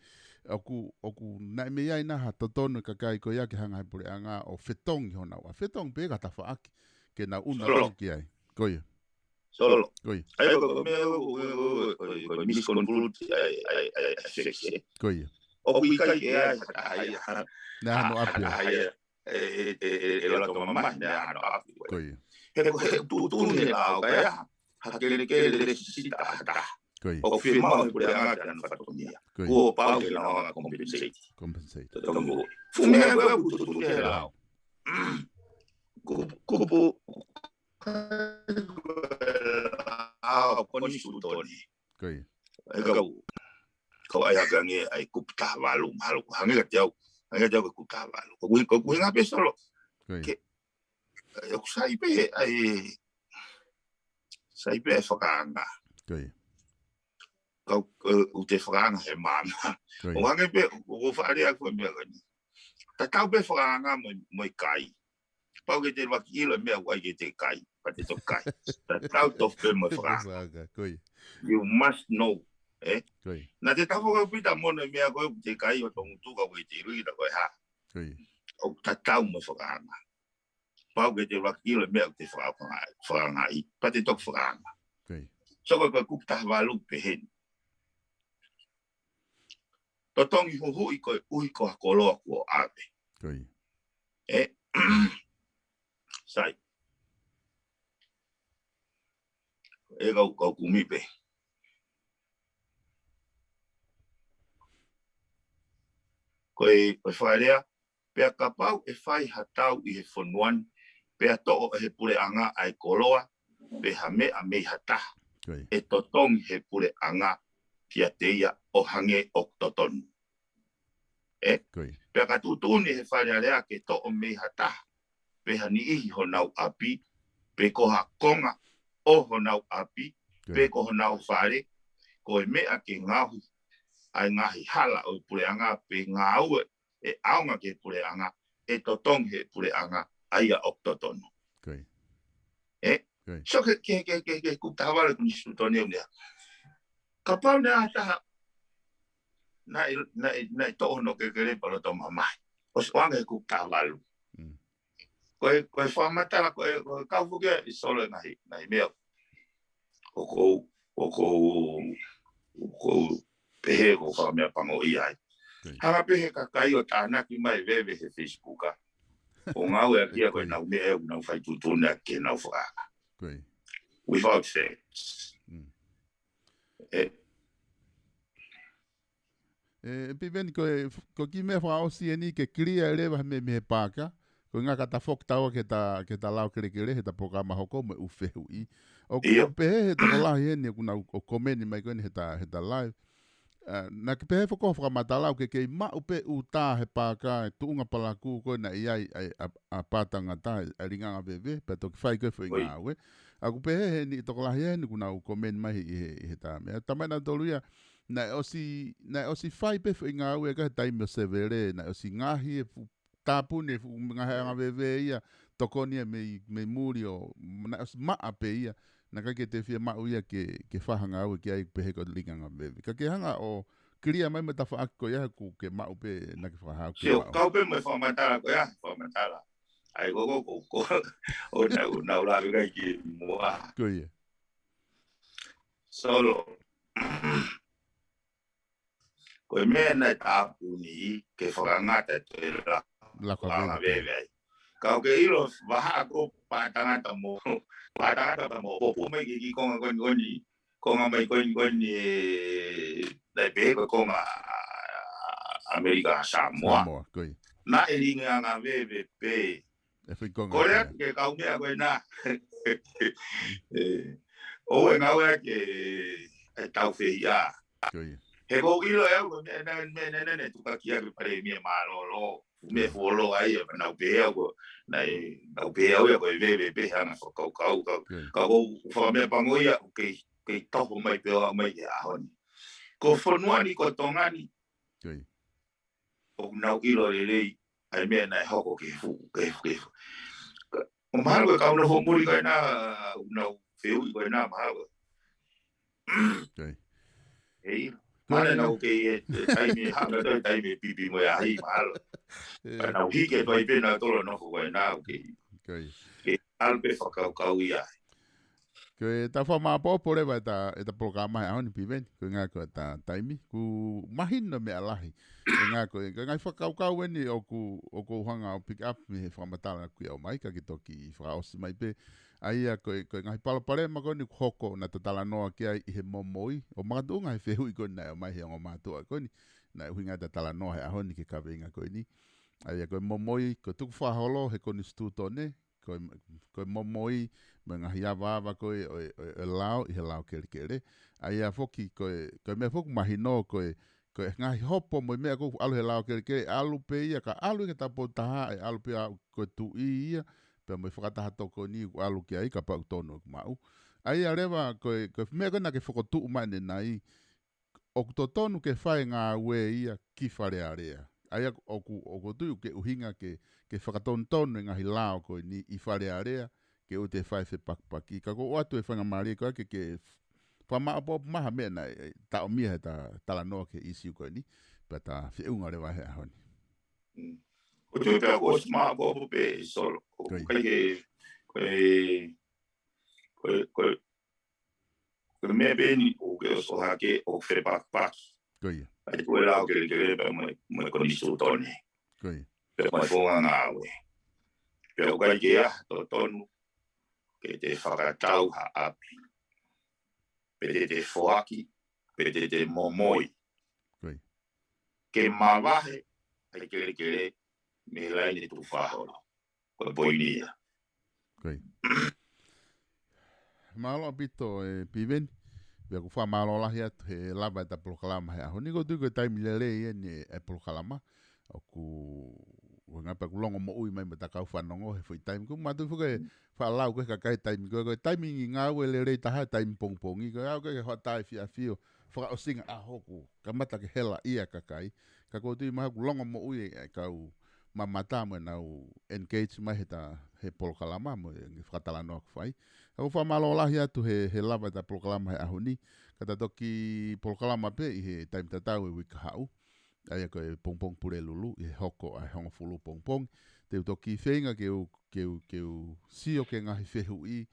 ʻOku, ʻoku naʻe meimei ʻi ai nai ha totonu e kakai ko ia ke hanga he puleʻanga ʻo fetongi honau, ʻa, fetongi pē ka tafaʻaki, ke nau ʻunu Solo. Ki ai. Ko ia. Solo. Ko ia. ʻA ia ko e meʻa ʻoku, ʻoku, ʻoku, ʻoku, ʻoku misconstrue ʻa e, ʻa e, ʻa e, ʻa e facts, ē. Ko ia. ʻOku ʻikai ke ʻi ai ha taha ia. Naʻe ʻi ai hano ʻapi. Ha taha ia. ʻE, ʻe, ʻe, ʻe, ʻe loto mamahi naʻe ʻi ai hano ʻapi. Ko ia. He ko e tuʻutuʻuni he lao ko ia, ha kelekele lēsisita ha taha. Ko ia. ʻOku fiemaʻu he puleʻanga ke nau fatongia. Ko ia. Kuo pau ke nau hanga compensate. Compensate. Totonu. Fuʻu meʻa ko ia ʻoku tuʻutuʻuni he lao. Kupu, kupu, ʻa, konisitūtone. Ko ia. ʻE kau, kau ʻai hake ange ʻa e kupu taha valu, mahalo, hangē kiate au, hangē kiate au ko e kupu taha valu. Ko e ʻuhi-, ko e ʻuhinga pē Solo. Ko ia. Ke, ʻe, ʻoku sai pē, ʻa e, sai pē e fakaanga. Ko ia. Kau, ʻe, ʻoku te fakaanga he maama. Ko ia. ʻO hangē pē, ʻo, ʻo fakalea ko e meʻa ko eni. Tatau pē fakaanga mo, mo e kai. Pau ke te ʻuluaki ʻilo e meʻa ʻoku ʻai ke te kai, pea te toki kai. Tatau tofu pē mo e fakaanga. Fakaanga, ko ia. You must know, ē? Ko ia. Naʻa te tafo ka pita mono e meʻa ko ē ʻoku te kai ʻo tongutu ka ʻoku ʻikai te ʻilo kita ko e hā. Ko ia. ʻOku tatau mo e fakaanga. Pau ke te ʻuluaki ʻilo e meʻa ʻoku te fakaanga, fakaanga ai, pea te toki fakaanga. Ko ia. So ko e, ko e kupu taha valu pehē ni. Totongi huhuʻi koeʻuhi ko ha koloa kuo ʻave. Ko ia. ʻE, sai. ʻE kau, kau kumi pē. Ko e, ko e fakalea, Pea kapau ʻe fai ha tau ʻi he fonua ni, pea toʻo ʻe he puleʻanga ʻa e koloa, pe ha meʻa mei ha taha, ʻe totongi he puleʻanga kiate ia ʻo hangē ʻoku totonu. Ē? Pea ka tuʻutuʻuni he Fale Alea ke toʻo mei ha taha, pe ha niʻihi honau ʻapi, pe ko ha konga ʻo honau ʻapi, pe ko honau fale, ko e meʻa ke ngaohi ʻa e ngaahi hala ʻo e puleʻanga pe ngāue ʻe ʻaonga ki he puleʻanga, ʻe totongi he puleʻanga ʻa ia ʻoku totonu. Ē? So ke, ke, ke, ke, ke kupu taha valu ʻo e Konisitūtone ʻoku ne ʻai. Kapau naʻe ʻi ai ha taha naʻe, naʻe, naʻe toʻo hono kelekele pea loto mamahi, ʻosi ʻoange he kupu taha valu. Ko e, ko e fakamatala, ko e, ko e kau foki ʻe Solo e ngaahi, ngaahi meʻa ʻoku ou, ʻoku ou, ʻoku ou pehē ko e fakameʻapangoʻia ai. Hanga pē he kakai ʻo tānaki mai veve he Facebook ʻa ʻo ngāueʻaki ia ko ʻenau meʻa ʻoku nau fai tuʻutuʻuni ʻaki ke nau faka-, without facts. Ē, ʻE, Piveni, ko e, ko e kiʻi meʻa fakaʻosi eni ke clear leva he meʻa mei he pāka, ko e ngaahi ka ta foki taua ke ta, ke ta lao kelekele, he ta polokalama hoko mo e ʻū fehuʻi. ʻOku pehē he tokolahi eni, ʻoku nau, ʻo komeni mai ko eni he ta, he ta live. ʻA, naʻa ke pehē foki ko e fakamatala ʻoku ke kei maʻu pē ʻū tā he pāka, ʻe tuʻunga palakū ko ē naʻe ʻi ai, ʻa, ʻa, ʻa pātangata, ʻa e linganga veve, pea toki fai ko e foʻi ngāue. ʻOku pehē heni, tokolahi eni, ʻoku nau komeni mai ʻi he, ʻi he ta meʻa. Tamai na tolu ia, naʻe ʻosi, naʻe ʻosi fai pē foʻi ngāue ka he taimi ʻo Sevele, naʻe ʻosi ngaohi e fuʻu tāpuni e fuʻu ngaahi anga veve ia, tokoni ia mei, mei muli ʻo, naʻe ʻosi maʻa pē ia, naʻe ʻikai ke te fie maʻu ia ke, ke fai ha ngāue ki ai pehē ko e linganga veve. Ka ke hanga ʻo clear mai mo e tafaʻaki ko ia he ʻoku ke maʻu pē, naʻa ke fakahā ʻoku ke maʻu. Kau pē mo e fakamatala ko ia, fakamatala. ʻAi ko, ko, ko, ko, ʻo nau, nau lave kai ki muʻa. Ko ia. Solo. Ko e meʻa naʻe tāpuni ke fakangata e toe lako anga veve ai. Ka ʻoku ke ʻilo vahaʻa ko pātangata mo, pātangata mo popo mai ki he kiʻi konga ko eni, ko eni, konga mai ko eni, ko eni, ē, naʻe pehē ko e konga ʻAmelika Samoa. Naʻe linganga veve pē. Ko e ʻai ke kau meʻa ko ena. ʻOua ʻe ngāueʻaki e tau fehiʻa. He ʻoku ou ʻilo ʻe au ko e meʻa naʻe, meʻa naʻe, naʻe tukuakiʻaki ʻe Palēmia Mālōlō. Meʻa fuoloa ia, pea nau pehē au ko, naʻe, nau pehē au ia ko e veve pē hanga fakakaukau kau. Ka ʻoku ou fakameʻapangoʻia, ʻoku kei, kei toho mai pē ʻo aʻu mai ki he ʻaho ni. Ko e fonua ni, ko Tonga ni, ʻoku nau ʻilo lelei ʻa e meʻa naʻe hoko ki he fuʻu, ki he fuʻu, ki he fuʻu. ʻO mahalo ko e kau nofo muli ko ena, ʻoku nau fehuʻi ko ena mahalo. Hei. Mana nau kei e, e taimi, hanga toe taimi pipi mo ia hei mahalo. Ka nau hiki e toe pena tolo nofo ko ena, ʻoku kei. Kei ʻalu pē fakakaukau ia. Ko e ta fakamāʻopoʻopo leva e ta, e ta polokalama he ʻaho ni Piveni, ko e ngaahi ko e ta taimi, ʻoku mahino meʻa lahi. Ko e ngaahi ko e, ko e ngaahi fakakaukau eni ʻoku, ʻoku ou hanga ʻo pick up mei he fakamatala ʻoku ke ʻomai, ka ke toki fakaʻosi mai pē. ʻA ia ko e, ko e ngaahi palopalema ko eni ʻoku hoko naʻa ta talanoa ki ai ʻi he momoi, ʻo makatuʻunga he fehuʻi ko eni naʻe ʻomai he ongo mātuʻa ko eni, naʻe ʻuhinga ta talanoa he ʻaho ni ki he kaveinga ko eni. ʻA ia ko e momoi, ko e tukufakaholo he Konisitūtone, ko e, ko e momoi, mo e ngaahi avaava ko ē ʻo e, ʻo e, ʻo e lao ʻi he lao kelekele. ʻA ia foki ko e, ko e meʻa foki mahino ko e, ko e ngaahi hopo mo e meʻa ko ē ʻoku ʻalu he lao kelekele, ʻalu pē ia ka ʻalu ʻi he taupotu taha, ʻe ʻalu pē ia ko e tuʻi ia, pea mo e fakataha tokoni ʻoku ʻalu ki ai kapau ʻoku tonu ʻeku maʻu. ʻA ia leva ko e, ko e meʻa ko ē naʻa ke fokotuʻu mai ʻanenai, ʻoku totonu ke fai e ngāue ia ki Fale Alea. ʻA ia ʻoku, ʻoku ou tui ʻoku ke ʻuhinga ke, ke fakatonutonu e ngaahi lao ko eni ʻi Fale Alea, ke ʻoua te fai fepakipaki. Ka ʻoku ou ʻoatu e faingamālie ko ē ke, ke fakamāʻopoʻopo mai ha meʻa naʻe, ʻe, taʻomia he ta talanoa ki he ʻīsiu ko eni, pea ta feʻunga leva he ʻaho ni. Mm. ʻOku ou tui pē ʻoku ʻosi māʻopoʻopo pē Solo. ʻOku ʻikai ke, ko e, ko e, ko e, ko e meʻa pē eni ʻoku ke ʻosi ʻohake ʻoku fepakipaki. Ko ia. ʻA e tuʻu e lao kelekele pea mo e, mo e Konisitūtone. Ko ia. Pea mo e founga ngāue. Pea ʻoku ʻikai ke ʻi ai ha totonu ke te fakatau ha ʻapi. Pe te te foaki, pe te te momoi. Ko ia. Ke mavahe ʻa e kelekele mei he laine tukufakaholo. Ko e poini ia. Ko ia. Mālō ʻaupito ē Piveni. Pea ʻoku fakamālō lahi atu he lava ʻeta polokalama he ʻaho ni. ʻOku ou tui ko e taimi lelei eni ʻa e polokalama. ʻOku, ʻoku ngata ʻeku longomoʻui mai mo ʻeta kau fanongo he foʻi taimi. ʻOku mātuʻaki foki e faʻa lau ko e kakai taimi ko e, ko e taimi ngāue lelei taha, taimi pongipongi. Ko e ʻalu ko e hoʻatā efiafi ʻo fakaʻosinga ʻaho ʻoku kamata ke hela ia kakai. Ka ʻoku ou tui mai ʻoku longomoʻui e, e kau mamata mo ʻenau engage mai he ta, he polokalama mo e fakatalanoa ʻoku fai. Ka ʻoku fakamālō lahi atu he, he lava ʻeta polokalama he ʻaho ni. Ka ta toki polokalama pē ʻi he taimi tatau he uike kahaʻu. ʻA ia ko e pongipongi Pulelulu, ʻi he hoko ʻa e hongofulu pongipongi. Te u toki feinga ke u, ke u, ke u sio ki he ngaahi fehuʻi,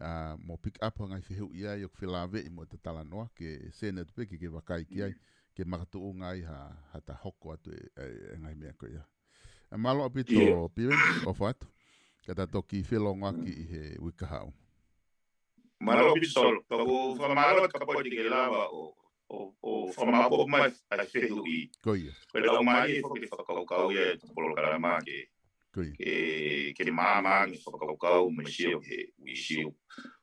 ʻa, mo pick up ha ngaahi fehuʻi ʻa ia ʻoku felāveʻi mo ʻeta talanoa, ke send atu pē ke, ke vakai ki ai, ke makatuʻunga ai ha, haʻata hoko atu e, e, e ngaahi meʻa ko ia. ʻA, mālō ʻaupito Piveni, ʻofa atu. Ka ta toki felongoaki ʻi he uike kahaʻu. Mālō ʻaupito Solo, ka ʻoku fakamālō atu kapau te ke lava ʻo, ʻo, ʻo fakamāʻopoʻopo mai ʻa e fehuʻi. Ko ia. Ko e laumālie foki e fakakaukau ia ʻeta polokalama ke, Ko ia. ke, ke māmani fakakaukau mo e sio ki he issue.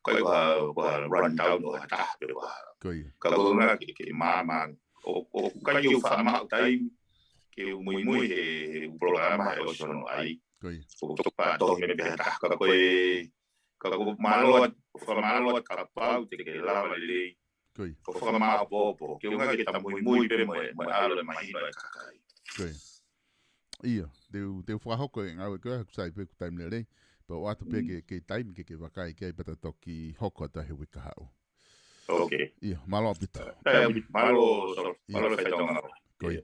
Ko e ko ha, ko ha rundown ʻo ha taha pe ko ha. Ko ia. Ka ko e ʻuhinga ke, ke māmani. ʻO, ʻoku ʻikai ke u faʻa maʻu taimi ke u muimui he, he polokalama he ʻosi hono ʻai. Ko ia. ʻOku toki faʻa tohi mei pē ha taha. Ka ko e, ka ʻoku mālō atu, fakamālō atu kapau te ke lava lelei. Ko ia. ʻO fakamāʻopoʻopo, ke ʻuhinga ke ta muimui pē mo e, mo e ʻalu e mahino e kakai. Ko ia. ʻIo, te u, te u fakahoko e ngāue ko ia, ʻoku sai pē ʻoku taimi lelei. Pea ʻoatu pē ke, ke taimi ke, ke vakai ki ai pea ta toki hoko atu he uike kahaʻu. Ok. ʻIo, mālō ʻaupito. Mālō, Solo, mālō e faitoʻo ngāue. Ko ia.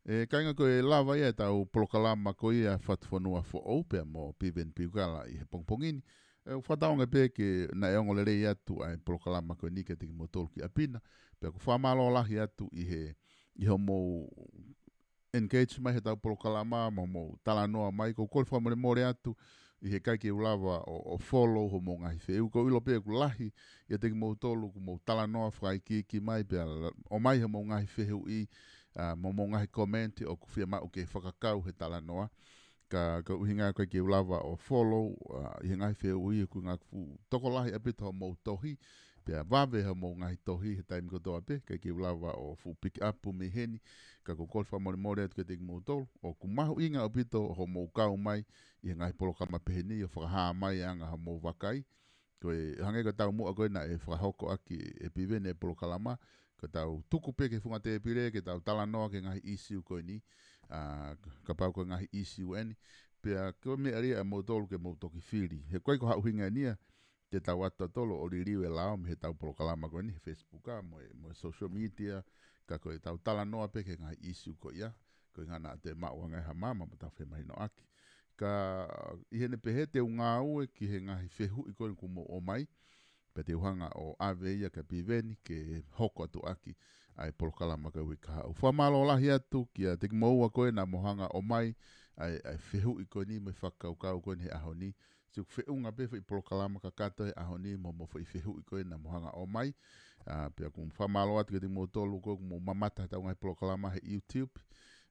ʻE, kāinga ko e lava ia ʻetau polokalama ko ia Fatufonua Foʻou pea mo Piveni Piukala ʻi he pongipongi ni. ʻE, ʻoku fakatauange pē ke naʻe ongo lelei atu ʻa e polokalama ko eni kiate kimoutolu ki ʻapi na. Pea ʻoku fakamālō lahi atu ʻi he, ʻi hoʻomou engage mai heʻetau polokalama, mo hoʻomou talanoa mai, ʻoku ou kole fakamolemole atu, ʻi he ʻikai ke u lava ʻo, ʻo follow hoʻomou ngaahi fehuʻi, ʻoku ou ʻilo pē ʻoku lahi, ʻiate kimoutolu, ʻoku mou talanoa fakaikiiki mai, pea la-, ʻomai hoʻomou ngaahi fehuʻi, ʻa, mo hoʻomou ngaahi comment, ʻoku fiemaʻu ke fakakau he talanoa. Ka, ka ʻuhinga ʻikai ke u lava ʻo follow, ʻa, ʻi he ngaahi fehuʻi, ʻoku ngaahi fuʻu tokolahi ʻaupito hoʻomou tohi, pea vave hoʻomou ngaahi tohi he taimi kotoa pē, ʻikai ke u lava ʻo fuʻu pick up mei heni, ka ʻoku ou kole fakamolemole atu kiate kimoutolu, ʻoku mahuʻinga ʻaupito hoʻomou kau mai, ʻi he ngaahi polokalama pehē ni, ʻo fakahā mai e anga hoʻomou vakai, ko e hangē ko e taumuʻa ko ē naʻe fakahoko ʻaki ʻe Piveni e polokalama, ko ʻetau tuku pē ki he funga tēpile, ke tau talanoa ki he ngaahi issue ko eni, ʻa, kapau ko e ngaahi issue eni, pea ko e meʻa leva ʻa moutolu ke mou toki fili. He ʻoku ʻikai ko haʻu hinga eni ia, te tau ʻatu tautolu ʻo liliu e lao mei heʻetau polokalama ko eni he Facebook ʻa, mo e, mo e social media, ka ko ʻetau talanoa pē ki he ngaahi issue ko ia, ko e ʻuhinga naʻa te maʻu ange ha maama mo tau femahinoʻaki. Ka ʻi heʻene pehē te u ngāue ki he ngaahi fehuʻi ko eni ʻoku mou ʻomai, pea te u hanga ʻo ʻave ia kia Piveni ke hoko atu ʻaki ʻa e polokalama ko e uike kahaʻu. Fakamālō lahi atu kiate kimoua ko ē naʻa mou hanga ʻo ʻomai ʻa e, ʻa e fehuʻi ko eni mo e fakakaukau ko eni he ʻaho ni. Siʻoku feʻunga pē foʻi polokalama kakato he ʻaho ni mo, mo e foʻi fehuʻi ko ē naʻa mou hanga ʻo ʻomai. ʻA, pea ʻoku ou fakamālō atu kiate kimoutolu ko ē ʻoku mou mamata heʻetau ngaahi polokalama he YouTube.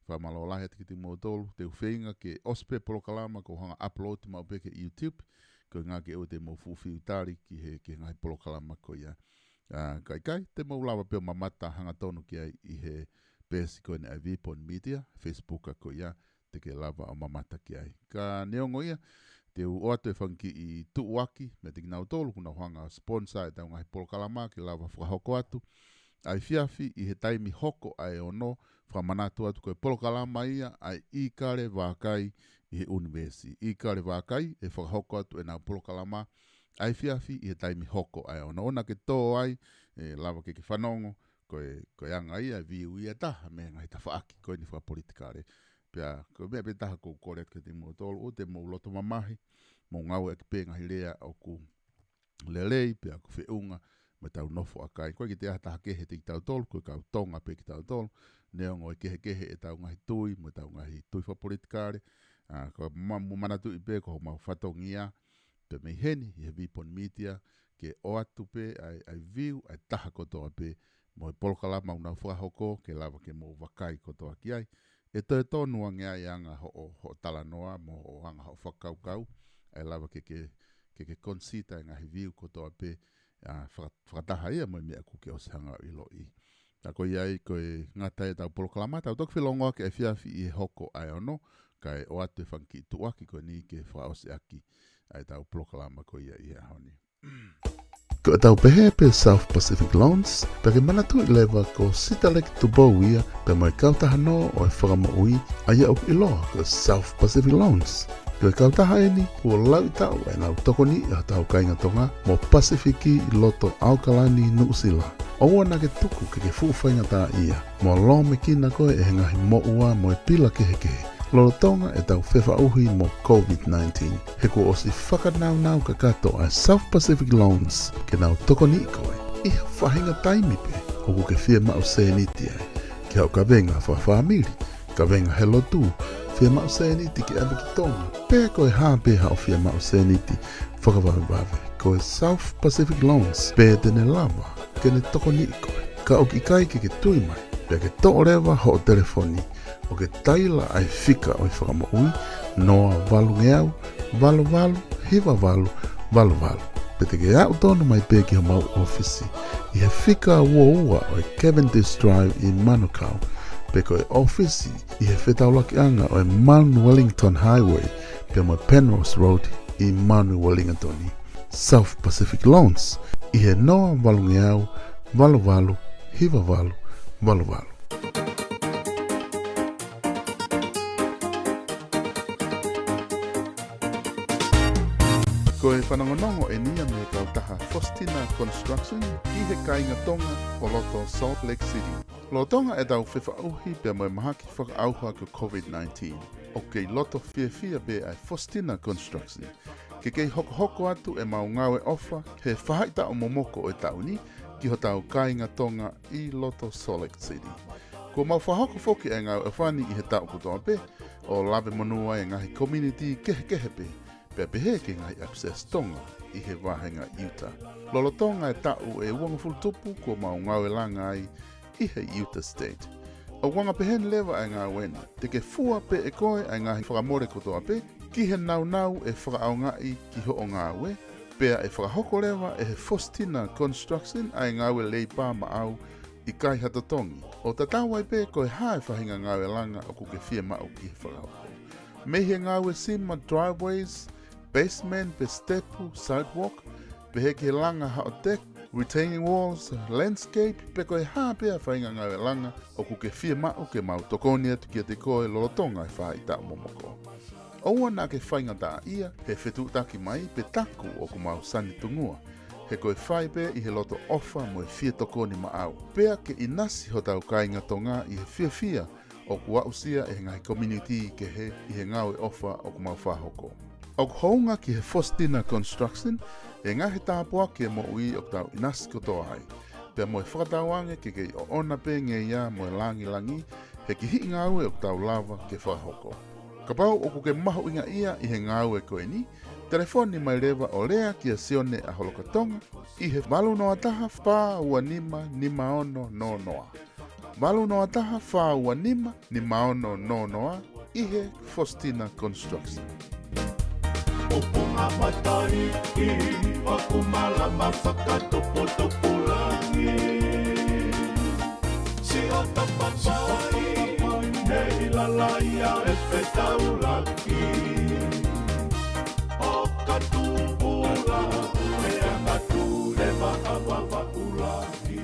Fakamālō lahi atu kiate kimoutolu, te u feinga ke ʻosi pē polokalama ʻoku ou hanga ʻo upload maʻu pē ki he YouTube. Ko e ʻuhinga ke ʻoua te mou fuʻu fiu tali ki he, ki he ngaahi polokalama ko ia. ʻA, ka ʻikai, te mou lava pē ʻo mamata hangatonu ki ai ʻi he peesi ko eni ʻa e Vipon Media, Facebook ko ia, te ke lava ʻo mamata ki ai. Ka neongo ia, te u ʻoatu e fanga kiʻi tuʻuaki, meiate kinautolu, ʻoku nau hanga ʻo sponsor ʻetau ngaahi polokalama, ke lava fakahoko atu. ʻA e efiafi ʻi he taimi hoko ʻa e ono, fakamanatu atu ko e polokalama ia ʻa e ʻIkale Vākai ʻi he ʻUnivēsi. ʻIkale Vākai ʻe fakahoko atu ʻenau polokalama ʻa e efiafi ʻi he taimi hoko ʻa e ono. ʻOua naʻa ke tō ai, ʻe lava ke ke fanongo, ko e, ko e anga ia, view ia ʻe taha mei he ngaahi tafaʻaki ko eni fakapolitikale. Pea, ko e meʻa pē taha ʻoku ou kole atu kiate kimoutolu, ʻoua te mou loto mamahi, mou ngāueʻaki pē ngaahi lea ʻoku lelei, pea ʻoku feʻunga mo ʻetau nofo ʻaʻakai. ʻOku ʻikai ke toe ʻi ai ha taha kehe ʻiate kitautolu, ko e kau Tonga pē kitautolu, neongo e kehekehe ʻetau ngaahi tui, mo ʻetau ngaahi tui fakapolitikale, ʻa, ka ma-, mou manatuʻi pē ko homau fatongia, pea mei heni, ʻi he Vipon Media, ke ʻoatu pē ʻa e, ʻa e view ʻa e taha kotoa pē, mo e polokalama ʻoku nau fakahoko, ke lava ke mou vakai kotoa ki ai, ʻe toe tonu ange ai ʻa e anga hoʻo, hoʻo talanoa mo hoʻo anga hoʻo fakakaukau, ʻe lava ke ke, ke ke consider e ngaahi view kotoa pē, ʻa, faka-, fakataha ia mo e meʻa ʻoku ke ʻosi hanga ʻo ʻiloʻi. Ka ko ia ai ko e ngata ʻetau polokalama, tau toki felongoaki efiafi ʻi he hoko ʻa e ono, kae ʻoatu e fanga kiʻi tuʻuaki ko eni ke fakaʻosi ʻaki ʻa ʻetau polokalama ko ia ʻi he ʻaho ni. Ko ʻetau pehē pē South Pacific Loans, pea ke manatuʻi leva ko Sitaleki Tupou ia, pea mo e kautaha nō ʻo e fakamoʻui, ʻa ia ʻoku ʻiloa ko South Pacific Loans. Ko e kautaha eni, kuo lauʻi taʻu ʻenau tokoniʻi ʻa hotau kāinga Tonga mo Pasifiki ʻi loto ʻAokalani, Nuʻusila. ʻOua naʻa ke tuku ke ke fuʻu faingataʻaʻia mo lōmekina koe ʻe he ngaahi moʻua mo e pila kehekehe lolotonga ʻetau fefaʻuhi mo COVID nineteen. He kuo ʻosi fakanaunau kakato ʻa e South Pacific Loans ke nau tokoniʻi koe ʻi ha faʻahinga taimi pē ʻoku ke fiemaʻu sēniti ai, ki haʻo kavenga fakafāmili, kavenga he lotu, fiemaʻu sēniti ke ʻave ki Tonga, pe ko e hā pē haʻo fiemaʻu sēniti fakavavevave. Ko e South Pacific Loans pē te ne lava ke ne tokoniʻi koe. Ka ʻoku ʻikai ke ke tui mai, pea ke toʻo leva hoʻo telefoni ʻo ke taila ʻa e fika ʻo e fakamoʻui, noa valungeau, valu valu, hiva valu, valu valu. Pe te ke aʻu tonu mai pē ki homau ʻōfisi ʻi he fika ua ua ʻo e Cavendish Drive ʻi Manukau, pe ko e ʻōfisi ʻi he fetaulakiʻanga ʻo e Mount Wellington Highway pea mo e Penrose Road ʻi Mount Wellington. South Pacific Loans ʻi he noa valungeau, valu valu, hiva valu, valu valu. Ko e fanongonongo eni ia mei he kautaha Faustina Construction ʻi he kāinga Tonga ʻo loto Salt Lake City. Lolotonga ʻetau fefaʻuhi pea mo e mahaki fakaʻauha ko e COVID nineteen, ʻoku kei loto fiefia pē ʻa e Faustina Construction ke kei hokohoko atu ʻemau ngāue ʻofa he faʻahitaʻu momoko ʻo e taʻu ni ki hotau kāinga Tonga ʻi loto Salt Lake City. Kuo mau fakahoko foki ʻa e ngāue ʻofa ni ʻi he taʻu kotoa pē, ʻo lave monū ai e ngaahi community kehekehe pē, pea pehē ki he ngaahi access Tonga ʻi he vāhenga Utah. Lolotonga e taʻu ʻe uangofulu tupu kuo mau ngāue langa ai ʻi he Utah State. ʻOku anga pehē ni leva ʻa e ngāue ni, te ke fua pē ʻe koe ʻa e ngaahi fakamole kotoa pē ki he nāunau ʻe fakaʻaongaʻi ki hoʻo ngāue, pea ʻe fakahoko leva ʻe he Faustina Construction ʻa e ngāue leipā maʻau ʻikai ha totongi, ʻo tatau ai pē ko e hā e faʻahinga ngāue langa ʻoku ke fiemaʻu ke fakahoko. Mei he ngāue sima, driveways, basement pe sitepu, sidewalk, pehē ki he langa haʻo deck, retaining walls, landscape, pe ko e hā pē ʻa e faʻahinga ngāue langa ʻoku ke fiemaʻu ke mau tokoni atu kiate koe lolotonga e faʻahitaʻu momoko. ʻOua naʻa ke faingataʻaʻia he fetuʻutaki mai pe taku ʻoku mau sanitungua, he ko e fai pē ʻi he loto ʻofa mo e fie tokoni maʻau, pea ke ʻinasi hotau kāinga Tonga ʻi he fiefia ʻoku aʻusia ʻe he ngaahi community kehe ʻi he ngāue ʻofa ʻoku mau fakahoko. ʻOku hounga ki he Faustina Construction e ngaahi tāpuaki e moʻui ʻoku tau ʻinasi kotoa ai, pea mo e fakatauange ke kei ʻoʻona pē ngeia mo e langilangi he kihiʻi ngāue ʻoku tau lava ke fakahoko. Kapau ʻoku ke mahuʻingaʻia ʻi he ngāue ko eni, telefoni mai leva ʻo lea kia Sione ʻa Holokatonga ʻi he valu noa taha, fā ua nima, nima ono noa noa. Valu noa taha, fā ua nima, nima ono noa noa, ʻi he Faustina Construction. Upunga matai i Vakumalama fakatuputupulaki. Siʻota papai nei lalaia e fetaulaki. ʻOka tupula, e anga tule ma ava vakulaki.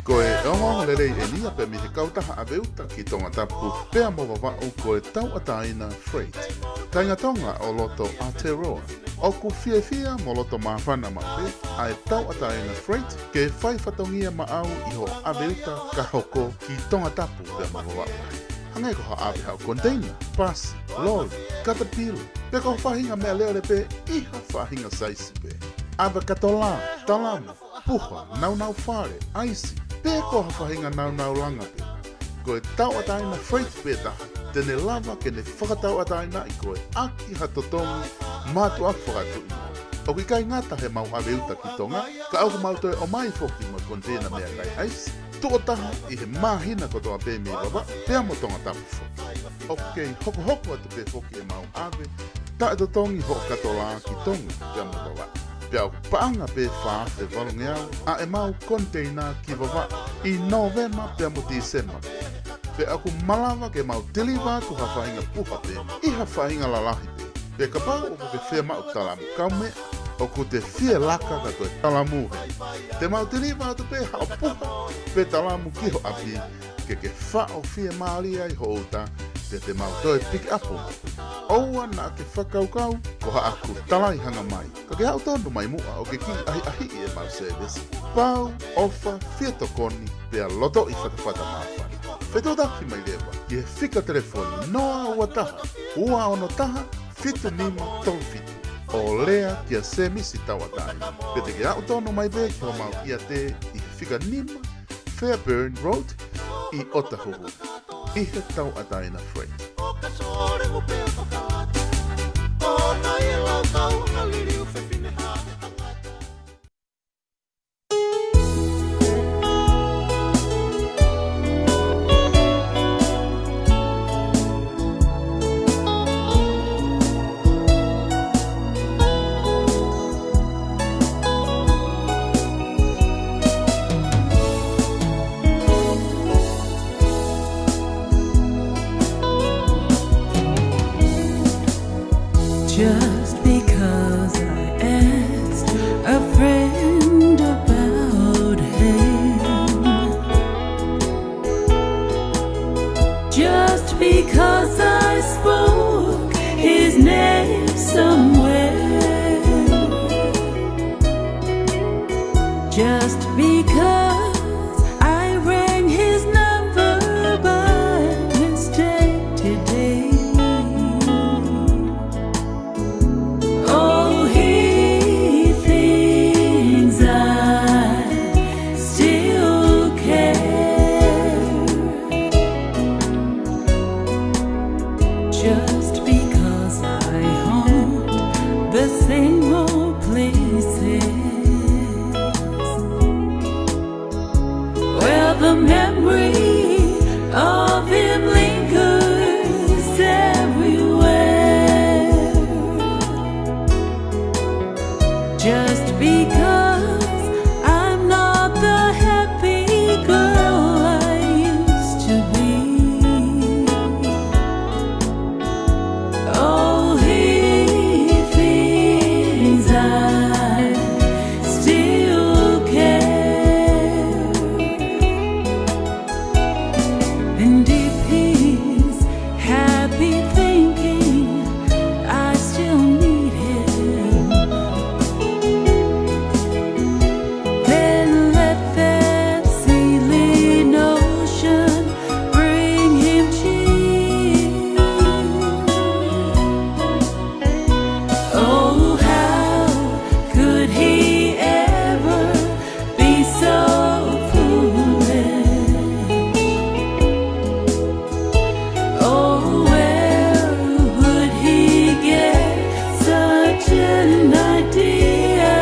Ko e ongoongo lelei eni ia pē mei he kautaha ʻave uta ki Tongatapu pea mo Vavaʻu ko e Tauʻatāina Freight. Kāinga Tonga ʻo loto Aotearoa, ʻoku fiefia mo loto māfana maʻu pē ʻa e Tauʻatāina Freight ke fai fatongia maʻau ʻi hoʻo ʻave uta ka hoko ki Tongatapu pea mo Vavaʻu. Hangē ko haʻo ʻave haʻo container, pasi, loli, katapila, pe ko ha faʻahinga meʻalele pē ʻi ha faʻahinga saisi pē. ʻAve katolā, talamu, puha, naunau fale, ʻaisi, pe ko ha faʻahinga naunau langa pē, ko e Tauʻatāina Freight pē taha te ne lava ke ne fakatauʻatāinaʻi koe ʻaki ha totongi mātuʻaki fakatuʻi mo ʻOku ʻikai ngata heʻemau ʻave uta ki Tonga, ka ʻoku mau toe ʻomai foki mo e koniteina meʻakai ʻaisi, tuʻo taha ʻi he māhina kotoa pē mei Vavaʻu, pea mo Tongatapu foki. ʻOku kei hokohoko atu pē foki ʻemau ʻave taʻetotongi hoʻo kato lā ki Tonga, pea mo Vavaʻu. Pea ʻoku paʻanga pē fā afe valungeau ʻa ʻemau koniteina ki Vavaʻu ʻi Nōvema pea mo Tīsema. Pea ʻoku malava ke mau tiliva atu ha faʻahinga puha pē, ʻi ha faʻahinga lalahi pē. Pea kapau ʻoku ke fiemaʻu talamu kaumeʻa, ʻoku te fie laka ka toe talamu heni. Te mau tiliva atu pē haʻo puha pe talamu ki ho ʻapi, ke ke faʻo fiemālie ai hoʻo uta, pea te mau toe pick up. ʻOua naʻa ke fakakaukau ko haʻaku talai hanga mai. Ka ke haʻu tonu mai muʻa ʻo ke kiʻi ʻahiʻahiʻi ʻemau sēvesi. Pau, ʻofa, fie tokoni, pea lotoʻi fatafata māfana. Fetuʻutaki mai leva ki he fika telefoni noa ua taha, ua ono taha, fitu nima tolu fitu. ʻO lea kia Semisi Tauʻatāina. Pe te ke haʻu tonu mai pē ki homau ʻiate ʻi he fika nima Fairburn Road ʻi ʻOtahuhu, ʻi he Tauʻatāina Freight. Just because I asked a friend about him, just because I spoke his name somewhere, just because I rang his number by mistake today. Oh, he thinks I still care. Just because I haunt the same old places where the memory of him lingers everywhere. Just because I'm not the happy girl I used to be. Oh, he thinks I still care. And if he's happy thinking I still need him, then let that silly notion bring him cheer. Oh, how could he ever be so foolish? Oh, where would he get such an idea?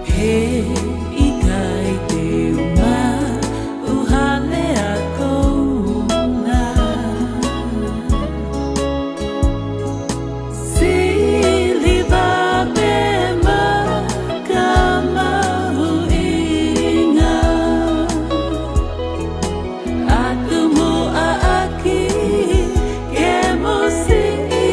He ʻikai te u maʻu ha lea koula. Siliva pe maka mahuʻinga. Atu muʻa ʻaki ke mou siʻi.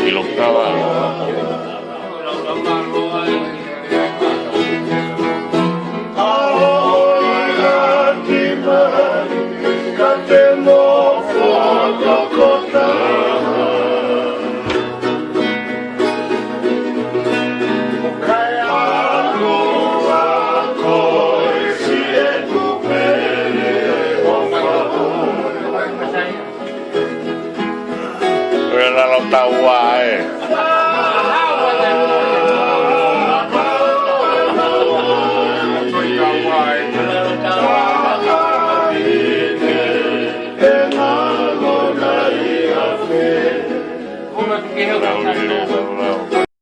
Ilo kava.